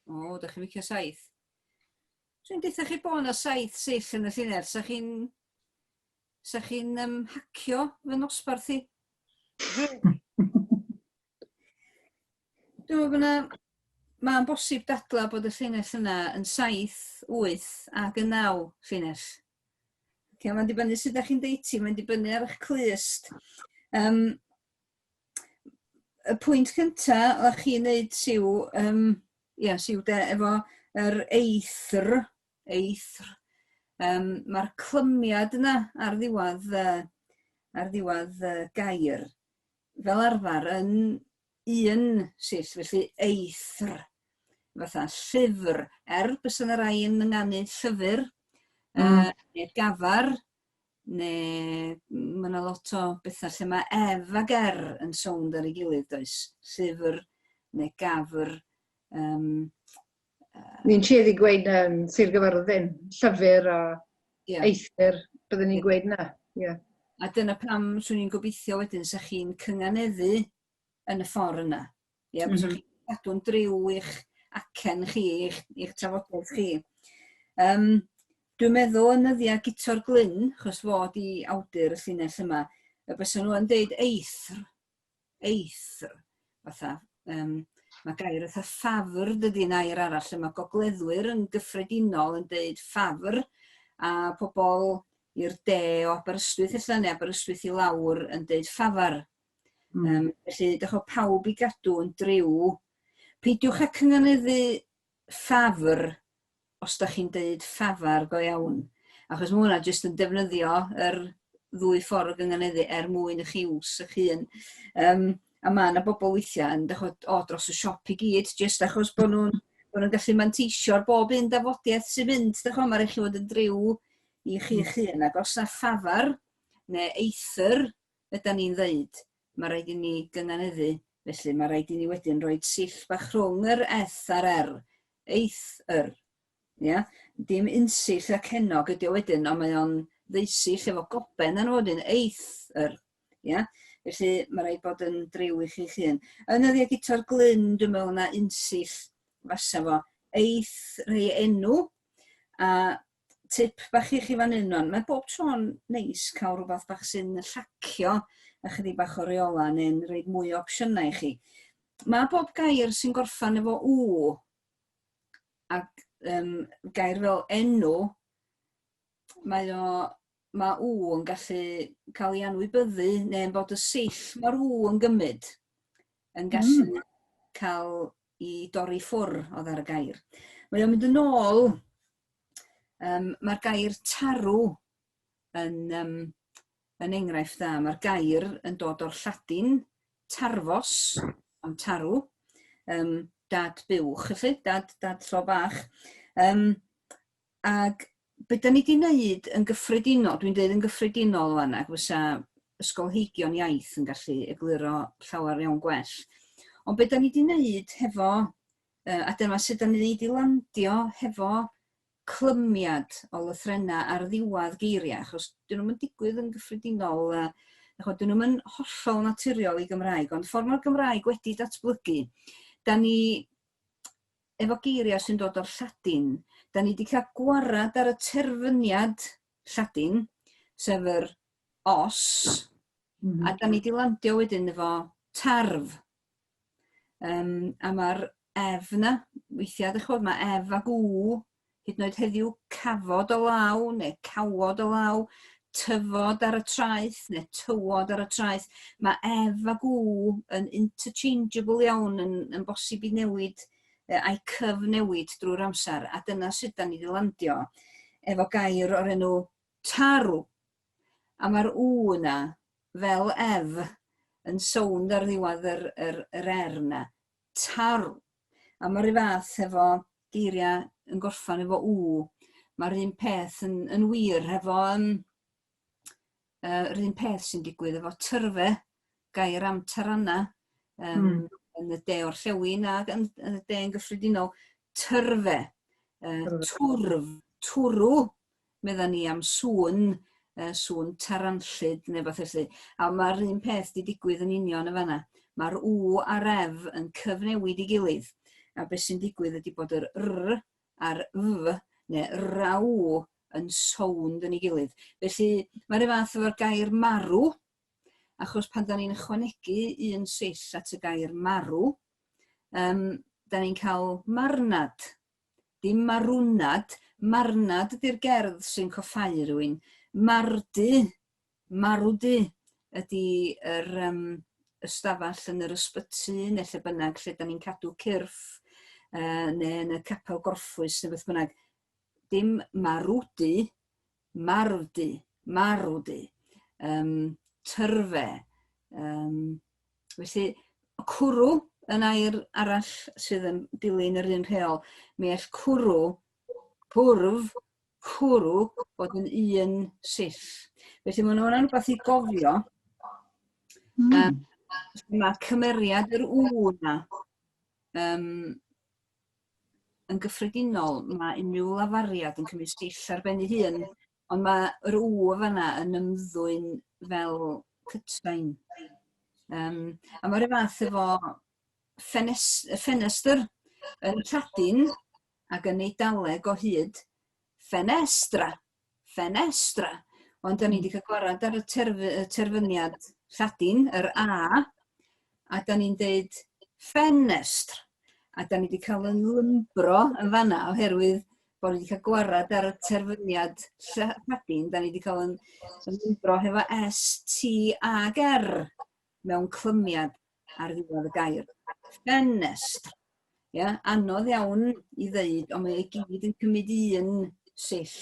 O, da chi'n licio saith. Dwi'n deutha chi bod yna saith sill yn y llinell, sa chi'n sa chi'n um, hacio fy nosbarth i? Dwi'n meddwl bod yna... Mae'n bosib dadlau bod y llinell yna yn 7, 8 ac yn 9 llinell. Okay, mae'n dibynnu sut ydych chi'n deud mae'n dibynnu ar eich clust. Um, y pwynt cynta o'ch chi'n neud siw, um, ia, siw de, efo yr eithr, eithr, um, mae'r clymiad yna ar ddiwedd uh, ar ddiwedd gair fel arfer yn un sill, felly eithr, fatha llyfr, er bysa 'na rai yn ynganu llyfr, neu gafar, neu mae 'na lot o bethau lle mae ef ag er yn sownd ar ei gilydd, does? Llyfr neu gafr. Ni'n tueddu gweud Sir Gyfyrddin, llyfr a eithr, byddwn ni'n gweud na. Yeah. A dyna pam swn i'n gobeithio wedyn sa chi'n cynganeddu yn y ffordd yna. Ie, yeah, mm -hmm. chi'n cadw'n driw i'ch acen chi, i'ch, i'ch trafodaeth chi. Dwi'n meddwl yn nyddiau Guto'r Glyn, chos fod i awdur y llinell yma, y bysa nhw yn deud eithr, eithr, fatha, mae gair fatha ffafr dydy yn air arall lle mae gogleddwyr yn gyffredinol yn deud ffafr, a pobl i'r de o Aberystwyth ella, neu Aberystwyth i lawr yn deud ffafar. Felly, dych chi'n pawb i gadw yn driw. Peidiwch â cynganeddu ffafr os da chi'n deud ffafar go iawn. Achos mae hwnna jyst yn defnyddio yr ddwy ffordd o gynganeddu er mwyn i chi ws eich hun. A mae yna bobl weithiau yn dychod, o, dros y siop i gyd, jyst achos bod nhw'n bod nhw'n gallu manteisio ar bob un dafodiaeth sy'n mynd. Dych chi'n mae rhaid chi fod yn driw i chi'ch hun. Ac os na ffafar neu eithr ydan ni'n ddeud, mae rhaid i ni gynganeddu, felly mae rhaid i ni wedyn rhoi sill bach rhwng yr eth a'r er, eith yr. Ia? Dim unsill a cennog ydi o wedyn, ond mae o'n ddeusill efo goben arno fo wedyn, eith yr. Ia? Felly mae rhaid bod yn driw i chi'ch hun. Yn nyddiau Guto'r Glyn, dwi'n meddwl na unsill fasa fo. Eith rhei enw, a tip bach i chi fan hyn wan. Mae bob tro'n neis cael rhywbeth bach sy'n llacio ychydig bach o reola neu'n rhoi mwy o opsiynau i chi. Mae bob gair sy'n gorffan efo w ac gair fel enw, mae o mae w yn gallu cael ei anwybyddu neu'n bod y sill mae'r w yn gymryd yn gallu cael i dorri ffwr oddi ar y gair. Mae o'n mynd yn ôl, mae'r gair tarw yn, yn enghraifft dda. Mae'r gair yn dod o'r Lladin tarfos, am tarw, dad buwch, felly, dad, dad llo bach. Ac be da ni 'di wneud yn gyffredinol, dwi'n deud yn gyffredinol wan, ac fysa ysgolheigion iaith yn gallu egluro llawer iawn gwell. Ond be da ni 'di wneud hefo, a dyma sut da ni 'di landio hefo clymiad o lythrennau ar ddiwedd geiriau, achos dyn nhw'm yn digwydd yn gyffredinol, ch'mod, dyn nhw'm yn hollol naturiol i Gymraeg, ond ffordd mae'r Gymraeg wedi datblygu, da ni efo geiriau sy'n dod o'r Lladin, da ni wedi cael gwarad ar y terfyniad Lladin, sef yr os, a da ni wedi landio wedyn efo tarf. A mae'r ef 'na, weithiau, dych ch'mod, mae ef ag w, hyd yn oed heddiw, cafod o law neu cawod o law, tyfod ar y traeth neu tywod ar y traeth. Mae ef ag w yn interchangeable iawn, yn, yn bosib i newid a'i cyfnewid drwy'r amser, a dyna sut da ni wedi landio efo gair o'r enw tarw. A mae'r w yna, fel ef, yn sownd ar ddiwedd yr, yr, yr er yna. Tarw. A mae'r un fath efo geiriau yn gorffan efo w. Mae'r un peth yn, yn wir hefo yr un peth sy'n digwydd efo tyrfe, gair am taranna, yn y de orllewin ac yn, yn y de yn gyffredinol, tyrfe, twrf, twrw, medda ni am sŵn, sŵn taranllyd neu beth felly. A mae'r un peth 'di digwydd yn union yn fanna. Mae'r W a'r F yn cyfnewid i gilydd. A beth sy'n digwydd ydy bod yr R a'r F, neu R a W, yn sownd yn ei gilydd. Felly mae'r un fath efo'r gair marw, achos pan da ni'n ychwanegu un sill at y gair marw, da ni'n cael marnad. Dim marwnad, marnad ydy'r gerdd sy'n coffáu rhywun. Marwdy, marwdy ydy yr ystafell yn yr ysbyty neu lle bynnag lle da ni'n cadw cyrff, neu yn y capel gorffwys neu beth bynnag. Dim marwdy, marwdy, marwdy. tyrfe. Felly, cwrw yn air arall sydd yn dilyn yr un rheol. Mi all cwrw, cwrf, cwrw fod yn un sill. Felly mae hwnna'n rhywbeth i gofio. Mae cymeriad yr W yna yn gyffredinol, mae unrhyw lafariad yn cymryd sill ar ben ei hun, ond mae yr W fanna yn ymddwyn fel cytsain. A mae'r un fath efo ffenestr yn Lladin ac yn Eidaleg o hyd, ffenestra, ffenestra. Ond da ni wedi cael gwarad ar y, y terfyniad Lladin, yr A, a da ni'n deud ffenestr. A da ni wedi cael yn lymbro yn fanna oherwydd bod ni wedi cael gwarad ar y terfyniad Lladin, da ni wedi cael yn, yn lymbro hefo S, T, A, G, R mewn clymiad ar ddiwedd y gair. Ffenestr. Ia, anodd iawn i ddeud, ond mae e gyd yn cymryd un sill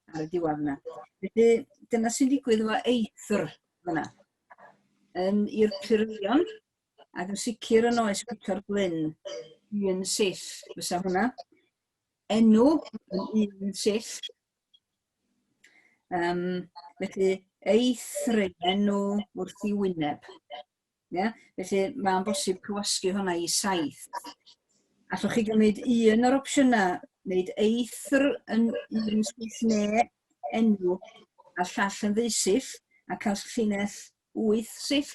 ar y diwedd yna. Felly, dyna sy'n digwydd efo eithr fyna. Yn i'r purion, ac yn sicr yn oes Guto'r Glyn, un sill fysa hwnna. Enw yn un sill. Felly, eithr ei enw wrth i wyneb. Ie? Felly mae'n bosib cywasgu hwnna i 7. Allwch chi gymryd un o'r opsiynau, wneud eithr yn un syth neu enw a'r llall yn ddeusyth a cael llinell 8 syth.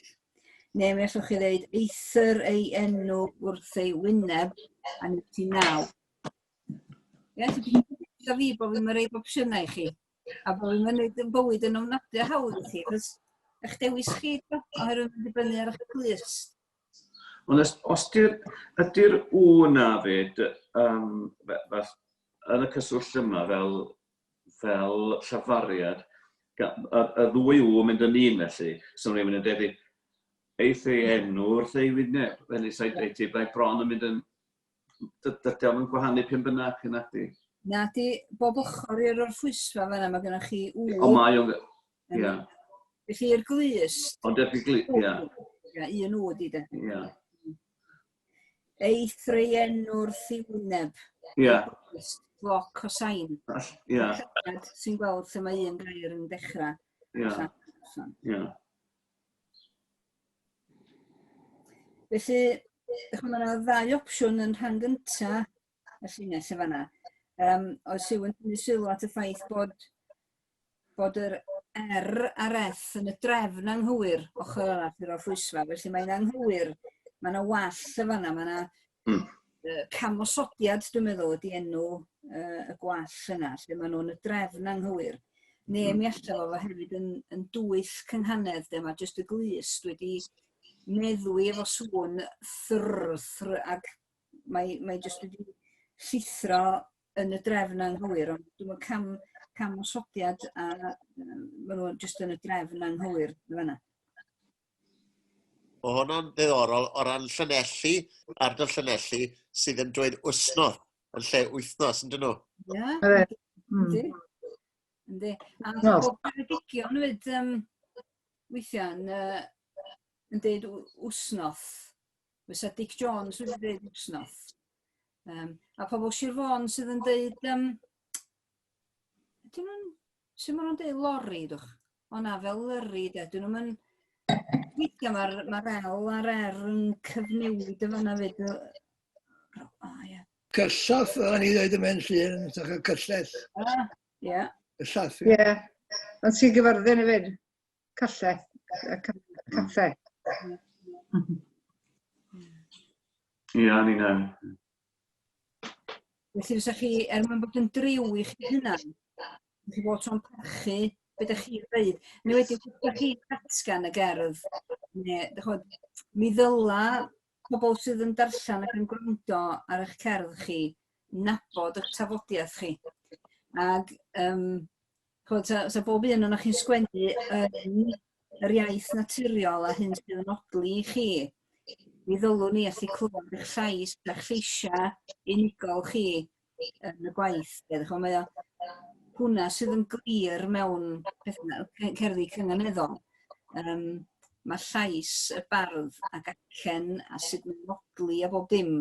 Neu mi allwch chi ddeud eithr ei enw wrth ei wyneb a wneud ti 9. Ie, so dwi'n gwybod fi bod fi'n rhoi opsiynau i chi. A bod fi'n mynd yn bywyd yn ofnadwy o hawdd i chi, achos eich dewis chi, oherwydd mae'n dibynnu ar eich glust. Ond os, os di'r, ydy'r W na fyd, fel, yn y cyswllt yma fel, fel llafariad, y, y ddwy W yn mynd yn un felly, so rhywun yn deud, eith ei enw wrth ei wyneb, felly sa'i deud ti, byddai bron yn mynd yn Dydy o'm yn gwahanu p'un bynnag, nadi? Na di, bob ochr i'r orffwysfa fanna, mae gennych chi W. O, mae o'n... Ia. Felly i'r glust... Ond erbyn glu... Ia. Ia, un W di de. Ia. Ei threienwr wrth ei wyneb. Ia. Bloc o sain. Ia. Sy'n gweld lle mae un gair yn dechrau. Ia. Ia. Felly, mae yna ddau opsiwn yn rhan gyntaf y llinell yn fanna. Oes rhywun yn tynnu sylw at y ffaith bod, bod yr R a'r F yn y drefn anghywir ochr arall i'r orffwysfa, felly mae'n anghywir. Mae yna wall yn fanna, mae yna camosodiad, dwi'n meddwl, ydy enw y gwall yna, lle maen nhw'n y drefn anghywir. Neu mi allai fo fo hefyd yn, yn dwyll cynghanedd, de, mae jyst y glust wedi meddwi efo sŵn thr, thr, ac mae, mae jyst wedi llithro yn y drefn anghywir, ond dwi'n meddwl cam, camosodiad a maen nhw jyst yn y drefn anghywir yn fanna. Mae hwnna'n ddiddorol o ran Llanelli, ardal Llanelli, sydd yn dweud wsnoth yn lle wythnos, yn dyn nhw? Ie. Yeah. Yndi. Yndi. A no. bob Ceredigion fyd, weithiau, yn, yn deud wsnoth. Fysa Dic Jones wedi deud wsnoth. A pobl Sir Fôn sydd yn deud... Ydyn nhw'n... Sut maen nhw'n deud lori, dwch? O na, fel lyri, de. Dyn nhw'n mynd... Weithiau mae'r ma L a'r R yn cyfnewid yn fanna fyd. O, ie. Cyllell, fydda ni dweud yn Mhen Llŷn, yn hytrach na cyllell. Ah, ie. Cyllell, ie. Ie. Ond sy'n gyfyrddin hefyd. Cyllell. Cyllell. Ie, ni'n iawn. Felly fysa chi, er mwyn bod yn driw i chi hunan, chi bod tro'n parchu be ydych chi'n dweud. Neu wedi, os ydych chi'n datgan y gerdd, neu, dych ch'mod, mi ddyla pobl sydd yn darllen ac yn gwrando ar eich cerdd chi nabod eich tafodiaeth chi. Ac ch'mod, sa bob un ohonoch chi'n sgwennu yn yr iaith naturiol a hyn sydd yn odli i chi, mi ddylwn ni allu clywed eich llais a'ch lleisiau unigol chi yn y gwaith. Dych ch'mod, mae o hwnna sydd yn glir mewn pethau, cerddi cynganeddol. Um, mae llais y bardd ac acen a sut mae'n nodli a bob dim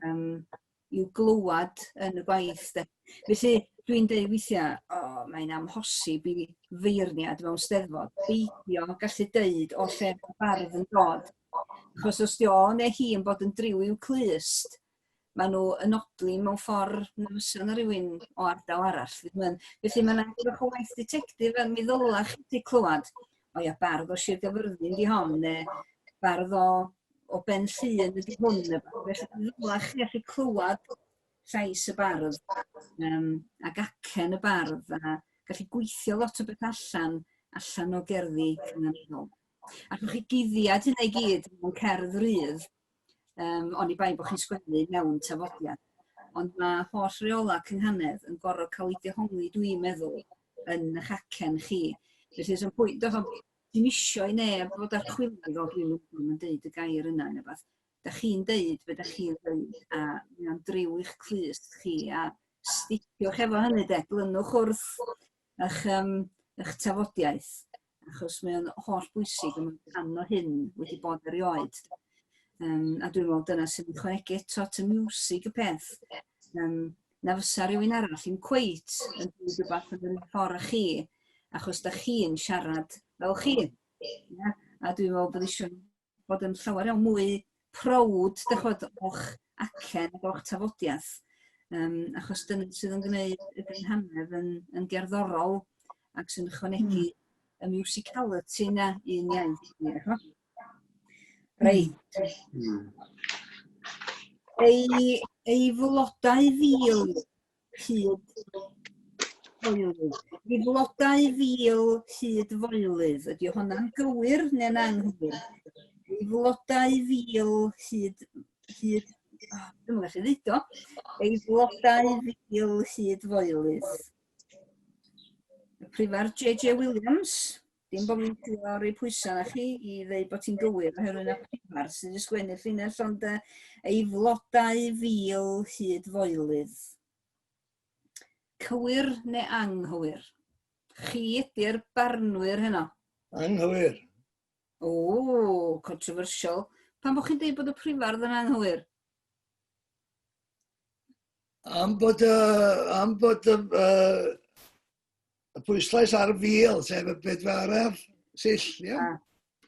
um, i'w glywed yn y gwaith. De. Felly dwi'n dweud weithiau, oh, mae'n amhosib i feirniad mewn steddfod beidio gallu deud o lle mae'r bardd yn dod. Achos os di o neu hi yn bod yn driw i'w clust, maen nhw yn odli mewn ffordd na fysa na rhywun o ardal arall. Ddim yn. Felly mae'n bach o waith ditectif a mi ddyla chi wedi clywed, o ia, bardd o Sir Gaerfyrddin di hon, neu bardd o, o Ben Llŷn ydi hwn. Neu felly mi ddyla chi allu clywed llais y bardd um, ac acen y bardd a gallu gweithio lot o beth allan allan o gerddi cynganeddiol. Allwch chi guddiad hynna i gyd mewn cerdd rydd, um, oni bai bod chi'n sgwennu mewn tafodiad. Ond mae holl reola cynghanedd yn gorfod cael ei dehongli, dwi'n meddwl, yn eich acen chi. Felly, sy'n pwynt, doedd o'n ddim isio i neb fod ar chwilydd o dwi'n ddim yn deud y gair yna neu beth. Da chi'n deud be da chi'n deud a mae o'n driw i'ch clust chi a sticiwch efo hynny de, glynwch wrth eich, um, eich tafodiaeth achos mae o'n holl bwysig a mae'n rhan o hyn wedi bod erioed. Um, a dwi'n meddwl dyna sy'n ychwanegu eto at y miwsig y peth. Um, na fysa rhywun arall yn cweit yn dweud rhywbeth yn yr un ffordd â chi, achos da chi'n siarad fel chi. Yeah? A dwi'n meddwl bod eisiau bod yn llawer iawn mwy proud, dych ch'mod, o'ch acen ac o'ch tafodiaeth. Um, achos dyna sydd yn gwneud y gynghanedd yn, yn gerddorol ac sy'n ychwanegu mm. y musicality yna i'n iaith ni. Reit. Mm. Ei, ei flodau fil hyd foelydd. Ei flodau fil hyd foelydd. Ydy hwnna'n gywir neu'n anghywir? Ei flodau fil hyd... hyd oh, dwi'n gallu ddeud o. Ei flodau fil hyd foelydd. Y prifardd J.J. Williams. Dim bod fi'n trio rhoi pwysau na chi i ddeud bod ti'n gywir, oherwydd na prifardd sydd wedi sgwennu'r llinell, ond uh, ei flodau fil hyd foelydd. Cywir neu anghywir? Chi ydy'r barnwyr heno. Anghywir. O, controversial. Pan bod chi'n dweud bod y prifardd yn anghywir? Am bod y, am bod y, uh, y pwyslais ar fil, sef y bedwaredd sill, ie? Yeah?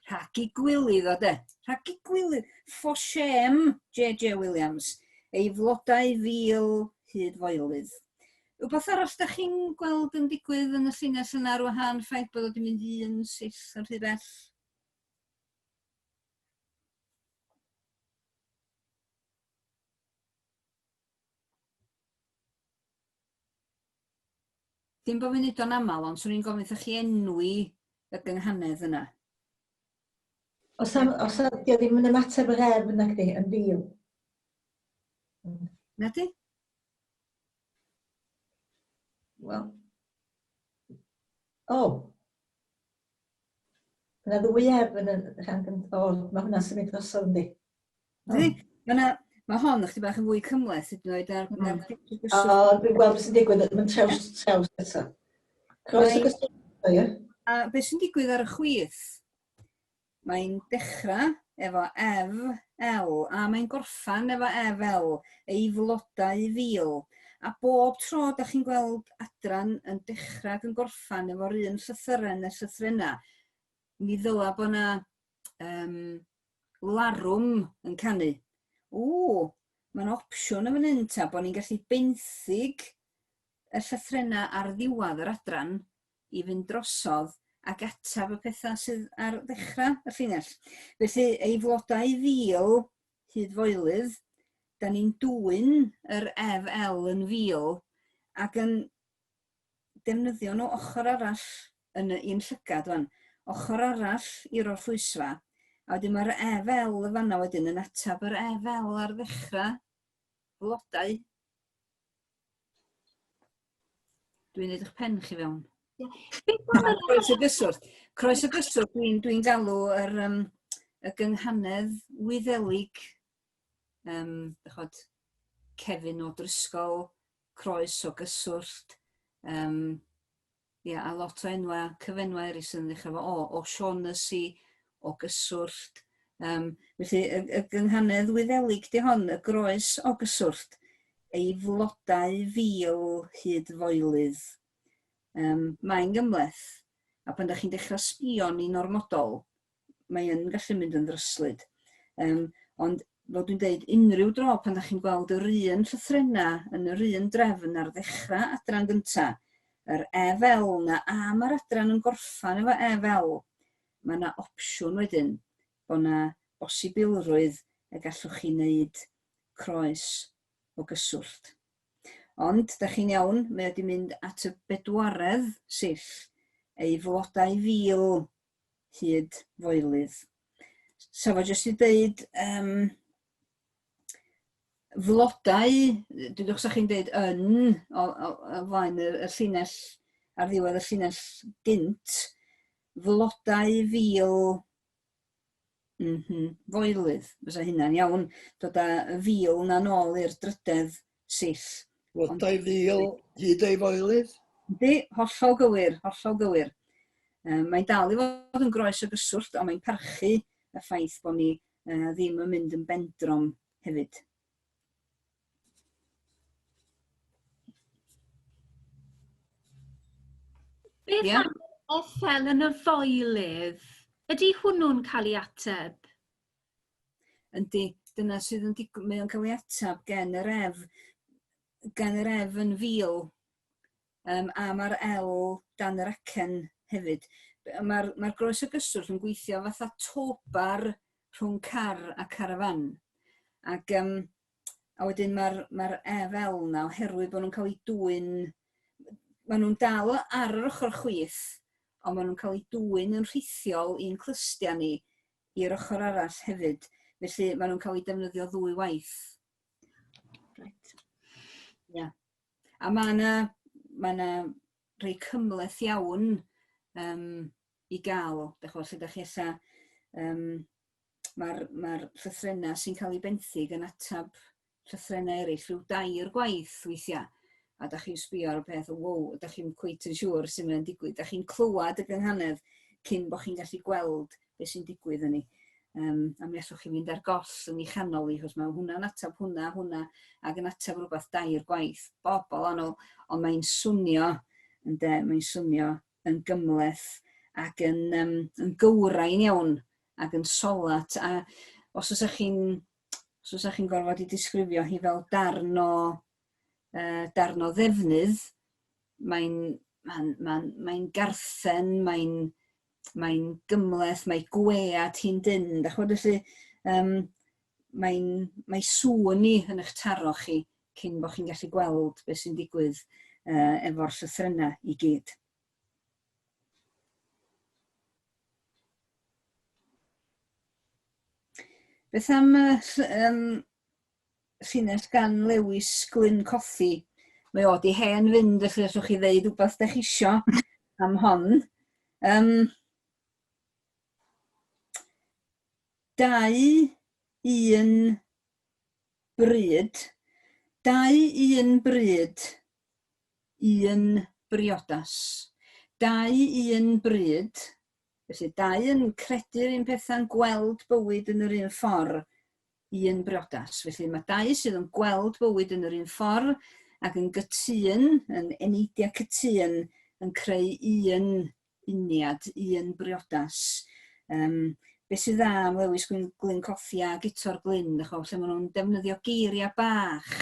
Rhag i gwilydd o de. Rhag i gwilydd. For shame, J.J. Williams. Ei flodau fil hyd foelydd. Rhywbeth arall da chi'n gweld yn digwydd yn y llinell yna ar wahân ffaith bod o wedi mynd un sill yn rhy bell? Dim bod fi'n neud o'n aml, ond swn i'n gofyn wrthoch chi enwi y gynghanedd yna. Os am, os am, di o ddim yn ymateb yr ef nag di, yn fil. Na di? Wel. O. Oh. Mae yna ddwy ef yn y rhan gyntaf. O, mae hwnna'n symud drosodd yndi. Yndi? Mae 'na... Mae hon ychydig bach yn fwy cymhleth hyd yn oed na'r... na'r O, dwi'n gweld beth sy'n digwydd, mae'n traws, traws eto. Croes y gyswllt, ie. A beth sy'n digwydd ar y chwith? Mae'n dechrau efo F, L, a mae'n gorffan efo F, L, ei flodau fil. A bob tro da chi'n gweld adran yn dechrau ac yn gorffan efo'r un llythyren neu llythrennau, mi ddyla bod 'na um, larwm yn canu. O, mae'n opsiwn yn fan hyn ta, bod ni'n gallu benthyg y llythrennau ar ddiwedd yr adran i fynd drosodd ac ateb y pethau sydd ar ddechrau y llinell. Felly, ei flodau fil hyd foelydd, da ni'n dwyn yr FL yn fil ac yn defnyddio nhw ochr arall yn y un llygad wan, ochr arall i'r orffwysfa, a wedyn mae'r FL y fanna wedyn yn ateb yr FL ar ddechrau blodau. Dwi'n neud eich pen chi fewn. Croes y gyswllt. Croes y gyswllt, dwi'n dwi galw yr, um, y gynghanedd Wyddelig, um, chod, Kevin o Driscoll, croes o gyswllt, um, Ia, a lot o enwa, cyfenwa eraill sydd yn ddechrau efo O, o Shaughnessy, o gyswllt. Um, felly, y, y gynghanedd Wyddelig di hon, y groes o gyswllt, ei flodau fil hyd foelydd. Um, mae'n gymleth, a pan da chi'n dechrau sbio ni'n ormodol, mae yn gallu mynd yn ddryslyd. Um, ond fel dwi'n deud, unrhyw dro pan da chi'n gweld yr un llythrennau yn yr un drefn ar ddechrau adran gynta, yr EFL na, a mae'r adran yn gorffan efo EFL, mae yna opsiwn wedyn bod yna bosibilrwydd y gallwch chi wneud croes o gyswllt. Ond, da chi'n iawn, mae wedi mynd at y bedwaredd sill, ei flodau fil hyd foelydd. Sa fo jyst i ddeud um, flodau, dwedwch sa chi'n deud yn o, o, o flaen y, y llinell, ar ddiwedd y llinell gynt, flodau fil mm -hmm, foelydd, fysa hynna'n iawn, dod â fil na nôl i'r drydedd sill. Flodau fil hyd ei foelydd? Yndi, hollol gywir, hollol gywir. Um, mae'n dal i fod yn groes o gyswllt, ond mae'n parchu y ffaith bod ni uh, ddim yn mynd yn bendrom hefyd. Beth yeah. am ofel yn y foelydd? Ydy hwnnw'n cael ei ateb? Yndi, dyna sydd yn digwydd, mae o'n cael ei atab gen yr ef, gan yr ef yn fil, um, a mae'r L dan yr acen hefyd. Mae'r mae groes o gyswllt yn gweithio fatha tobar rhwng car a carafan. Ac um, a wedyn mae'r mae EFL na, oherwydd bod nhw'n cael eu dwyn, maen nhw'n dal ar yr ochr chwith, ond maen nhw'n cael eu dwyn yn rhithiol i'n clustiau ni i'r ochr arall hefyd. Felly maen nhw'n cael eu defnyddio ddwy waith. Right. Yeah. A mae yna mae yna rhai cymhleth iawn um, i gael. Dych chi'n lle dych chi ella um, mae'r mae llythrennau sy'n cael eu benthyg yn atab llythrennau eraill rhyw dair gwaith weithiau. A da chi'n sbio ar y peth, wow, da chi'n cweit yn siŵr sy'n mynd digwydd. Da chi'n clywed y gynghanedd cyn bod chi'n gallu gweld beth sy'n digwydd yn ei. Um, a mi allwch chi fynd ar goll yn ei chanol i, chos mae hwnna'n atab hwnna, hwnna, ac yn atab rhywbeth dair gwaith. Bobl anol, ond mae'n swnio, ynde, mae'n swnio yn gymhleth ac yn, um, yn gywrain iawn ac yn solat. A os oes chi'n os oes chi'n gorfod i disgrifio hi fel darn o, uh, darn o ddefnydd, mae'n mae'n mae mae garthen, mae'n mae gymhleth, mae gwead hi'n dynn. Dach ch'mod felly um, mae'n mae sŵn ni yn eich taro chi cyn bod chi'n gallu gweld beth sy'n digwydd uh, efo'r llythrennau i gyd. Beth am uh, um, llinell gan Lewis Glyn Cothi? Mae o di hen fynd, felly allwch chi ddeud rhywbeth da chi isio am hon. Um, 2, 1, bryd. 2, 1 bryd, 1 briodas. 2, 1 bryd, Felly, dau yn credu'r un pethau'n gweld bywyd yn yr un ffordd, un briodas. Felly mae dau sydd yn gweld bywyd yn yr un ffordd ac yn gytûn, yn eneidiau cytûn, yn creu un uniad, un briodas. Um, beth sydd dda am Lewis Glyn, Glyn Cothi a Guto'r Glyn, dych chi'n lle maen nhw'n defnyddio geiriau bach,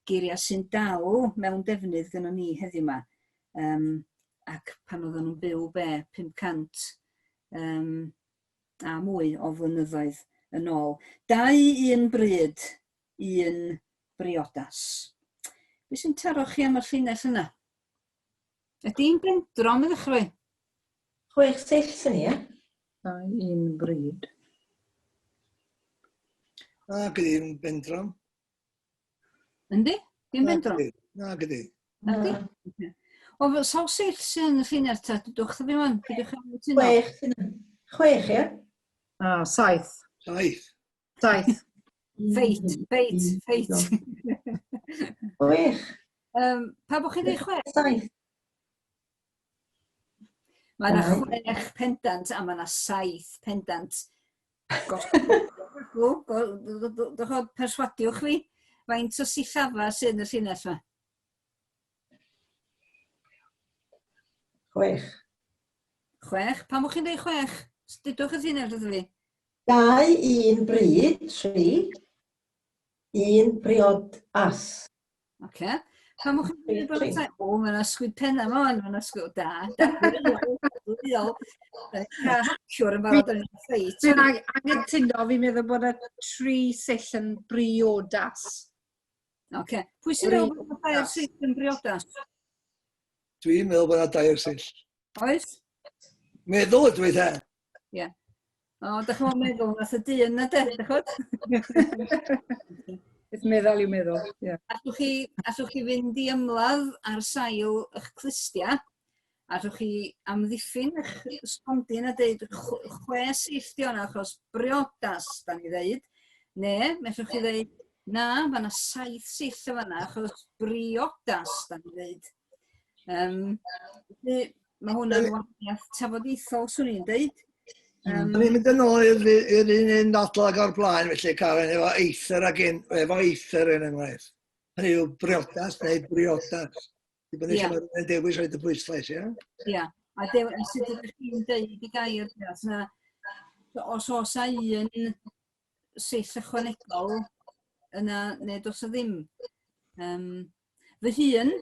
geiriau sy'n dal mewn defnydd gynnon ni heddiw yma. Um, ac pan oedden nhw'n byw be, 500 um, a mwy o flynyddoedd yn ôl. Dau un bryd, un briodas. Be sy'n taro chi am y llinell yna? Ydy'n bendrom i ddechrau? Chwech sill sy'n ni, ie? Dau un bryd. Na, gyda'n bendrom. Yndi? Dim bendro? Na, gydi. Na, gydi? O, sawl sill sy'n yn y llinell ta? Dwch fi wan, peidiwch â cytuno. Chwech sy'n yn. Chwech, ie? Ah, saith. Saith. Saith. Feit, feit, feit. Chwech. Um, pa bod chi'n dweud chwech? Saith. Mae yna chwech pendant a mae yna saith pendant. Go, perswadiwch fi. Faint o sillafa sydd yn y llinell yma? Chwech. Chwech? Pam o'ch chi'n dweud chwech? Dudwch y llinell wrth fi. Dau, un bryd, tri. Un briod as. Oce. Okay. Pam o'ch chi'n dweud bod yna... O, mae yna sgwyd penna yma, mae yna sgwyd... Da, da. Diolch. Haciwr yn barod yn ffeit. Dwi'n anghytuno, fi'n meddwl bod y tri sill yn briodas. Oce. Okay. Pwy sy'n meddwl bod y dair sill yn briodas? Dwi'n meddwl bod yna dair sill. Oes? Meddwl ydw i te. Ie. Yeah. O, dych chi'n meddwl nath y dyn na de, dych chi'n Beth meddwl yw meddwl, ie. Yeah. Allwch chi, allwch chi fynd i ymladd ar sail eich clustia, allwch chi amddiffyn eich stondin a deud chwe sill di hwnna achos briodas, da ni ddeud. Ne, allwch chi ddeud, na, mae yna saith sill yn fanna achos briodas, da ni ddeud. Um, mae hwnna'n wahaniaeth tafodieithol, swn i'n deud. Um, Ni'n mynd yn ôl i'r un un ddadl ag o'r blaen, felly, Karen, efo eithr ag un, efo eithr yn enghraifft. Hynny yw briodas neu briodas. Dibynnu yeah. lle mae rhywun dewis rhaid y bwyslais, ie? Ie, yeah. a dew, sut ydych chi'n deud y gair briodas? Na, os oes a un sill ychwanegol yna, neu dos o ddim. Um, fy hun,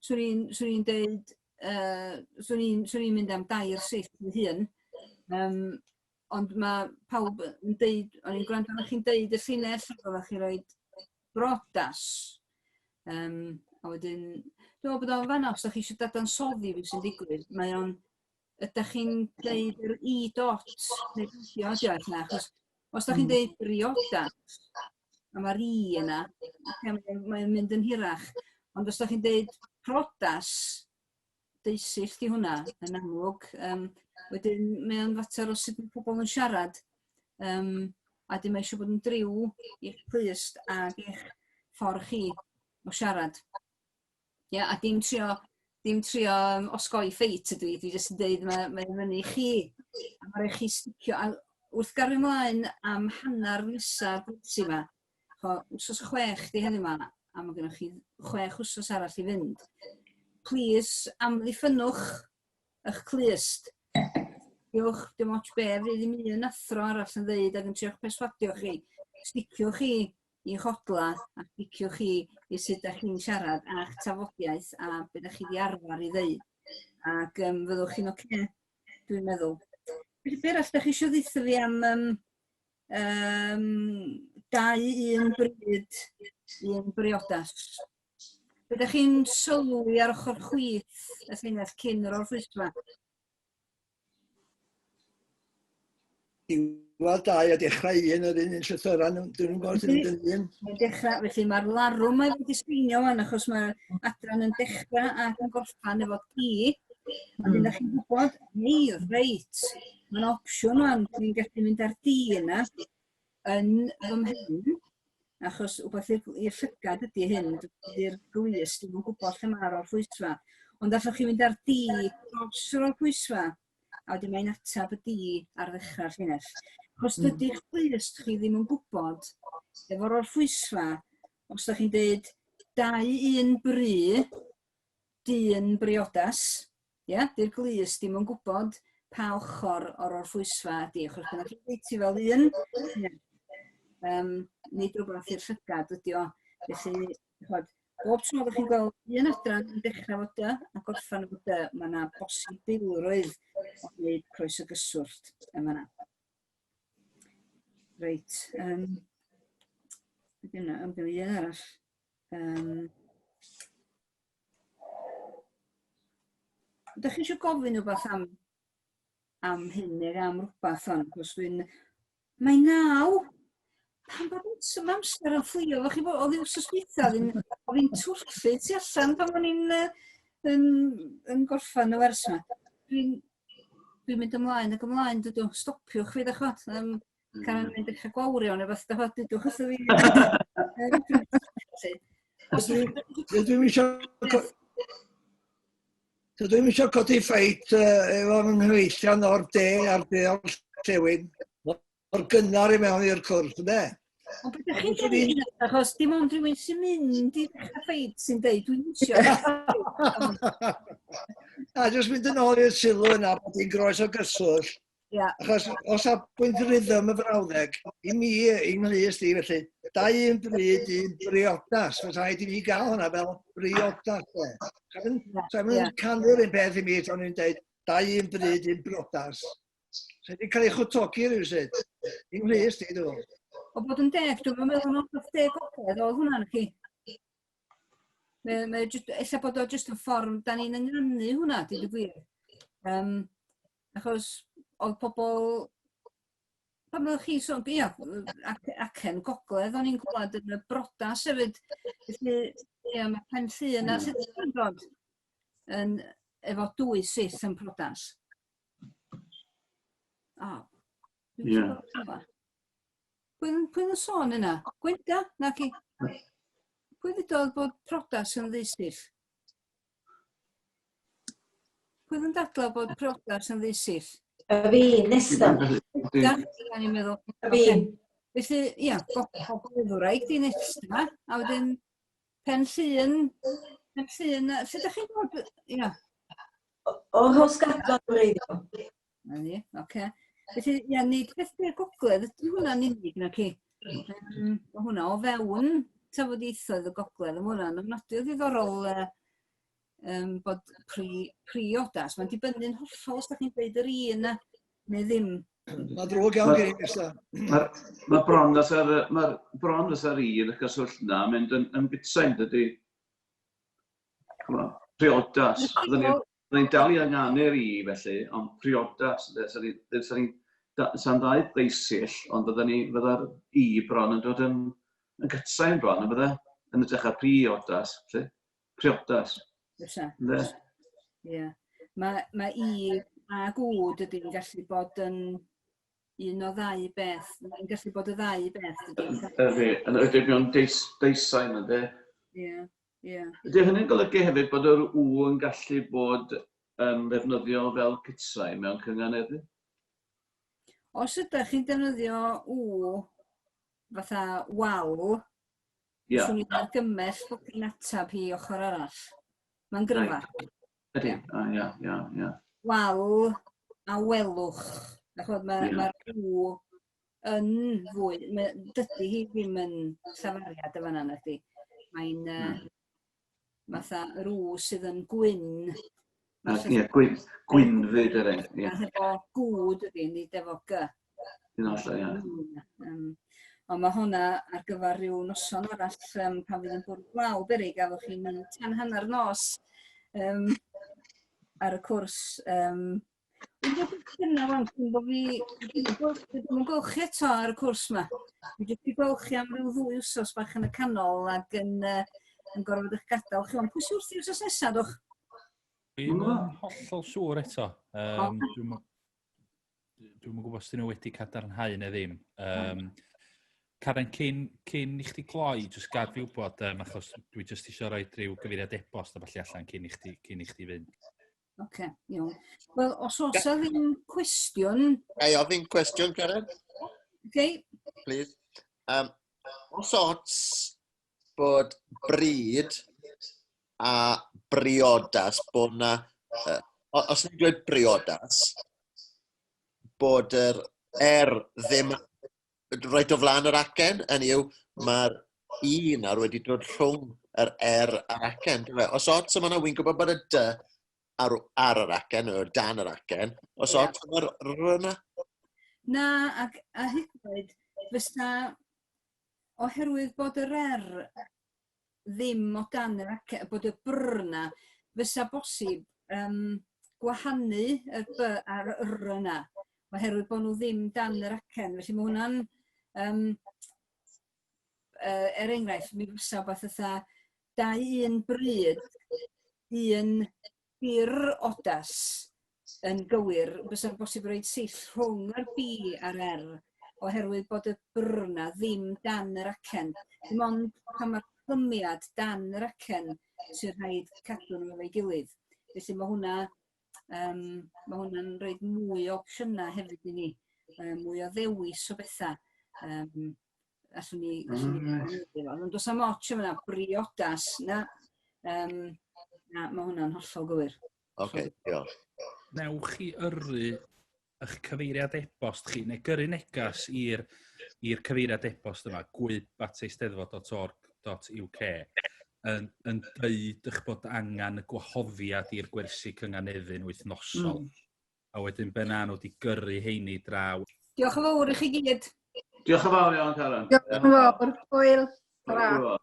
swn i'n swn i'n deud, uh, swn i'n swn i'n mynd am dair sill fy hun. Um, ond mae pawb yn deud, o'n i'n gwrando arnoch chi'n deud y llinell, oeddech chi'n rhoi brodas. Um, a wedyn, dwi'n meddwl bod o'n fanna, os ydych chi eisiau dadansoddi beth sy'n digwydd, mae o'n ydych chi'n deud yr i dot neu beidio ydi o ella, achos os ydych chi'n deud briodas, a mae'r i yna, ocê, mae'n mae mynd yn hirach. Ond os ydych chi'n deud prodas, deusill di hwnna yn amlwg. Um, wedyn mae o'n fater o sut mae pobl yn siarad. Um, a dim mae eisiau bod yn driw i'ch clust ac i'ch ffordd chi o siarad. Ia, a dim trio, dim trio um, osgoi ffeit ydw i, dwi jyst yn deud mae, mae fyny i chi. A mae rhaid chi sticio. A wrth gario ymlaen am hanner nesa'r gwersi yma, cho, wsos chwech di heddiw yma, a mae gennych chi chwech wsos arall i fynd. Please, amddiffynnwch eich clust. Diolch, dim ots be, fydd ddim un athro arall yn ddeud ac yn trio'ch perswadio chi. Sticiwch chi i'ch odla a cliciwch chi i sut dach chi'n siarad a'ch tafodiaeth a be dach chi 'di arfer i ddeud. Ac um, fyddwch chi'n oce, okay, dwi'n meddwl. Be arall dach chi eisiau ddeutha fi am um, um, dau un bryd, un briodas? Be dach chi'n sylwi ar ochr chwith y llinell cyn yr orffwysfa? Diwedd dau a dechrau un yr un un llythyran, dyn nhw'n gwybod sy'n mynd yn un. Mae'n dechrau, felly mae'r larwm mae wedi sgreinio wan, achos mae'r adran yn dechrau ac yn gorffan efo D. A mm. ydych chi'n gwybod, hei, reit, mae'n opsiwn wan, dwi'n gallu mynd ar D yna yn fy mhen, achos wbeth i'r llygad ydy hyn, dydy'r glust ddim yn gwybod lle mae'r orffwysfa. Ond allwch chi fynd ar D dros yr orffwysfa, a wedyn mae'n ateb y D ar ddechrau'r llinell. Achos dydy'ch glust chi ddim yn gwybod efo'r orffwysfa, os ydych chi'n dweud dau un bry, dyn briodas, ia, di'r glust ddim yn gwybod pa ochr o'r orffwysfa ydi, achos pan chi'n deud ti fel un, ia, um, nid rhywbeth i'r llygad ydi o. Felly, chod, bob tro ydych chi'n gweld un adran yn dechrau fo dy a gorffan efo dy, mae yna bosibilrwydd o wneud croeso gyswllt yn fanna. Reit, um, yna, am un arall. Um, Ydych chi eisiau gofyn rhywbeth am, am hyn neu am rhywbeth ond, achos dwi'n... Mae naw! Pan bod yn amser yn fflio, fo chi bod, oedd hi'n wsos dwytha, oedd hi'n twllu tu allan pan o'n i'n yn, yn gorffan y wers yma. Dwi'n dwi mynd ymlaen ac ymlaen, dydw, stopiwch fi, ddech chod. Um, Cael yn mynd dechrau gwawrio neu beth, ddech chod, dydwch wrtho fi. Dwi eisiau... So dwi'm eisiau codi ffeit efo fy nghyfeillion o'r de a'r de orllewin mor gynnar i mewn i'r cwrs, ynde? Ond beth ydych chi'n dweud, achos dim ond rhywun sy'n mynd i ddechrau ffeit sy'n dweud, dwi'n eisiau. A jyst mynd yn ôl i'r sylw yna bod hi'n groes o gyswllt. Yeah. Achos o safbwynt rhythm y frawddeg, i mi, i nghlust i felly, dau un bryd, un briodas. Mae'n rhaid i mi gael hwnna fel briodas. De. Sa'n yeah. yeah. canu'r un peth i mi, o'n i'n dweud, dau un bryd, un briodas. Sa'n wedi cael ei chwtogi rhywsut. I nghlust i, dwi'n O bod yn deg, dwi'n meddwl mewn peth deg gogledd oedd hwnna'n chi. Mae, mae just, ella bod o jyst yn ffordd, da ni'n ynganu hwnna, dweud y gwir. Um, achos oedd pobl, pan oeddech chi sôn, ia, ac, acen gogledd o'n i'n gwlad yn y brodas hefyd. Felly, ia, mae Pen Llŷn a sut yn dod yn, efo dwy sill yn prodas. O, dwi'n yeah. Pwy, pwy yn sôn yna? Gwenda? Na ci. Pwy ddudodd bod priodas yn ddeusill? Pwy yn dadlau bod priodas yn ddeusill? Y fi, nesa. Da, ni'n meddwl. Y fi. Felly, ia, gogleddwraig di nesa, a wedyn Pen Llŷn, Pen Llŷn, lle ydych chi'n gwybod, ia? O Rhosgadfan wreiddiol. Na ni, oce. Okay. Felly, ia, nid peth i'r gogledd ydy hwnna'n unig, na ci. Mae hwnna o fewn tafodieithoedd y gogledd, mae hwnna'n ofnadwy o ddiddorol um, bod pri, priodas. Mae'n dibynnu'n hollol os da chi'n dweud yr un na, neu ddim. Mae ddrwg iawn gen i, Nesta. Mae ma bron fysa'r ma bron fysa'r un y cyswllt yna mynd yn, yn gytsain, dydy. Priodas. Byddwn ni'n Byddwn ni'n dal i ynganu'r i, felly, ond priodas, ynde, sa'n ni, sa'n ni, sa'n ddau ddeusill, ond fydden ni, fydda'r i bron yn dod yn, yn gytsain bron, yn bydde, yn y dechrau priodas, felly, priodas. Fysa. Ynde? Ie. Mae, mae i a gw dydy'n gallu bod yn un o ddau beth. Mae'n gallu bod y ddau beth, dydy. Ydy, yn ydy mewn deis, deusain, ynddi? Ie. Ie. Ydy hynny'n golygu hefyd bod yr W yn gallu bod yn ddefnyddiol fel cytsain mewn cynganeddu? Os ydych chi'n defnyddio W fatha wal, Ia. swn i'n argymell bod chi'n atab hi ochr arall. Mae'n gryfach. Reit. Ydy, a ia, ia, ia. Wal a welwch. Dach mae Ie. mae'r W yn fwy, mae, dydy hi ddim yn llafariad y fanna nadi. Mae'n uh, fatha yr W sydd yn gwyn. Mae Ie, gwyn, gwynfyd er enghraifft. Ie. Hefo gw dydy, nid efo g. Yn hollol, ie. Um, ond mae hwnna ar gyfer rhyw noson arall um, pan fydd yn bwrw glaw beryg a fyddwch chi'n mynd tan hanner nos um, ar y cwrs. Um, Dwi'n gwybod dyna wan, dwi'n bod fi, dwi'n gwybod, dwi ddim yn gweld chi eto ar y cwrs yma. Dwi jyst wedi gweld chi am ryw ddwy wsos bach yn y canol ac yn, uh, yn gorfod eich gadael chi. Ond pwy sy'n wrth i wsos nesaf, dwch? Dwi'n yn hollol siŵr eto. Um, Dwi'n dwi yn gwybod os dyn nhw wedi cadarnhau neu ddim. Um, Karen, cyn, cyn i chdi gloi, jyst gad fi wybod, um, achos dwi jyst eisiau rhoi rhyw gyfeiriad e-bost a falle allan cyn i chdi, cyn i chdi fynd. Oce, iawn. Wel, os oes 'na ddim cwestiwn... Ga i ofyn cwestiwn, Karen? Okay. Please. Um, os ots bod bryd a briodas, bod na... Uh, os ni'n dweud briodas, bod yr R ddim reit o flaen yr acen, hynny yw, mae'r i nawr wedi dod rhwng yr R a'r acen. Os ots yma wy'n gwybod bod y D ar, ar yr acen, neu dan yr acen. Os yeah. ots yma'r R yna? Na, ac a hyd yn oed, fysa, oherwydd bod yr R ddim o dan yr acen, bod y brr yna, fysa bosib um, gwahanu y b a'r r yna, oherwydd bod nhw ddim dan yr acen. Felly mae hwnna'n, um, uh, er enghraifft, mi fysa beth fatha dau un bryd, un byr odas yn gywir, fysa'n bosib roed sill rhwng yr B a'r R, oherwydd bod y brr 'na ddim dan yr acen. Dim ond pan mae'r clymiad dan yr acen sy'n rhaid cadw nhw efo'i gilydd. Felly mae hwnna, um, mae hwnna'n rhoi mwy o opsiynau hefyd i ni, um, mwy o ddewis o bethau. Um, allwn ni, allwn ni mm. Ond does am ots yma, briodas, na. Um, na, mae hwnna'n hollol gywir. Oce, okay, diolch. Newch chi yrru eich cyfeiriad e-bost chi, neu gyrru negas i'r i'r cyfeiriad e-bost yma, gwyb@eisteddfod.org.uk, yn, yn dweud eich bod angen y gwahoddiad i'r gwersi cynganeddu'n wythnosol. A wedyn be na nhw wedi gyrru heini draw. Diolch yn fawr i chi gyd. Diolch yn fawr iawn, Karen. Diolch yn fawr. Hwyl. Ta-ra. Hwyl.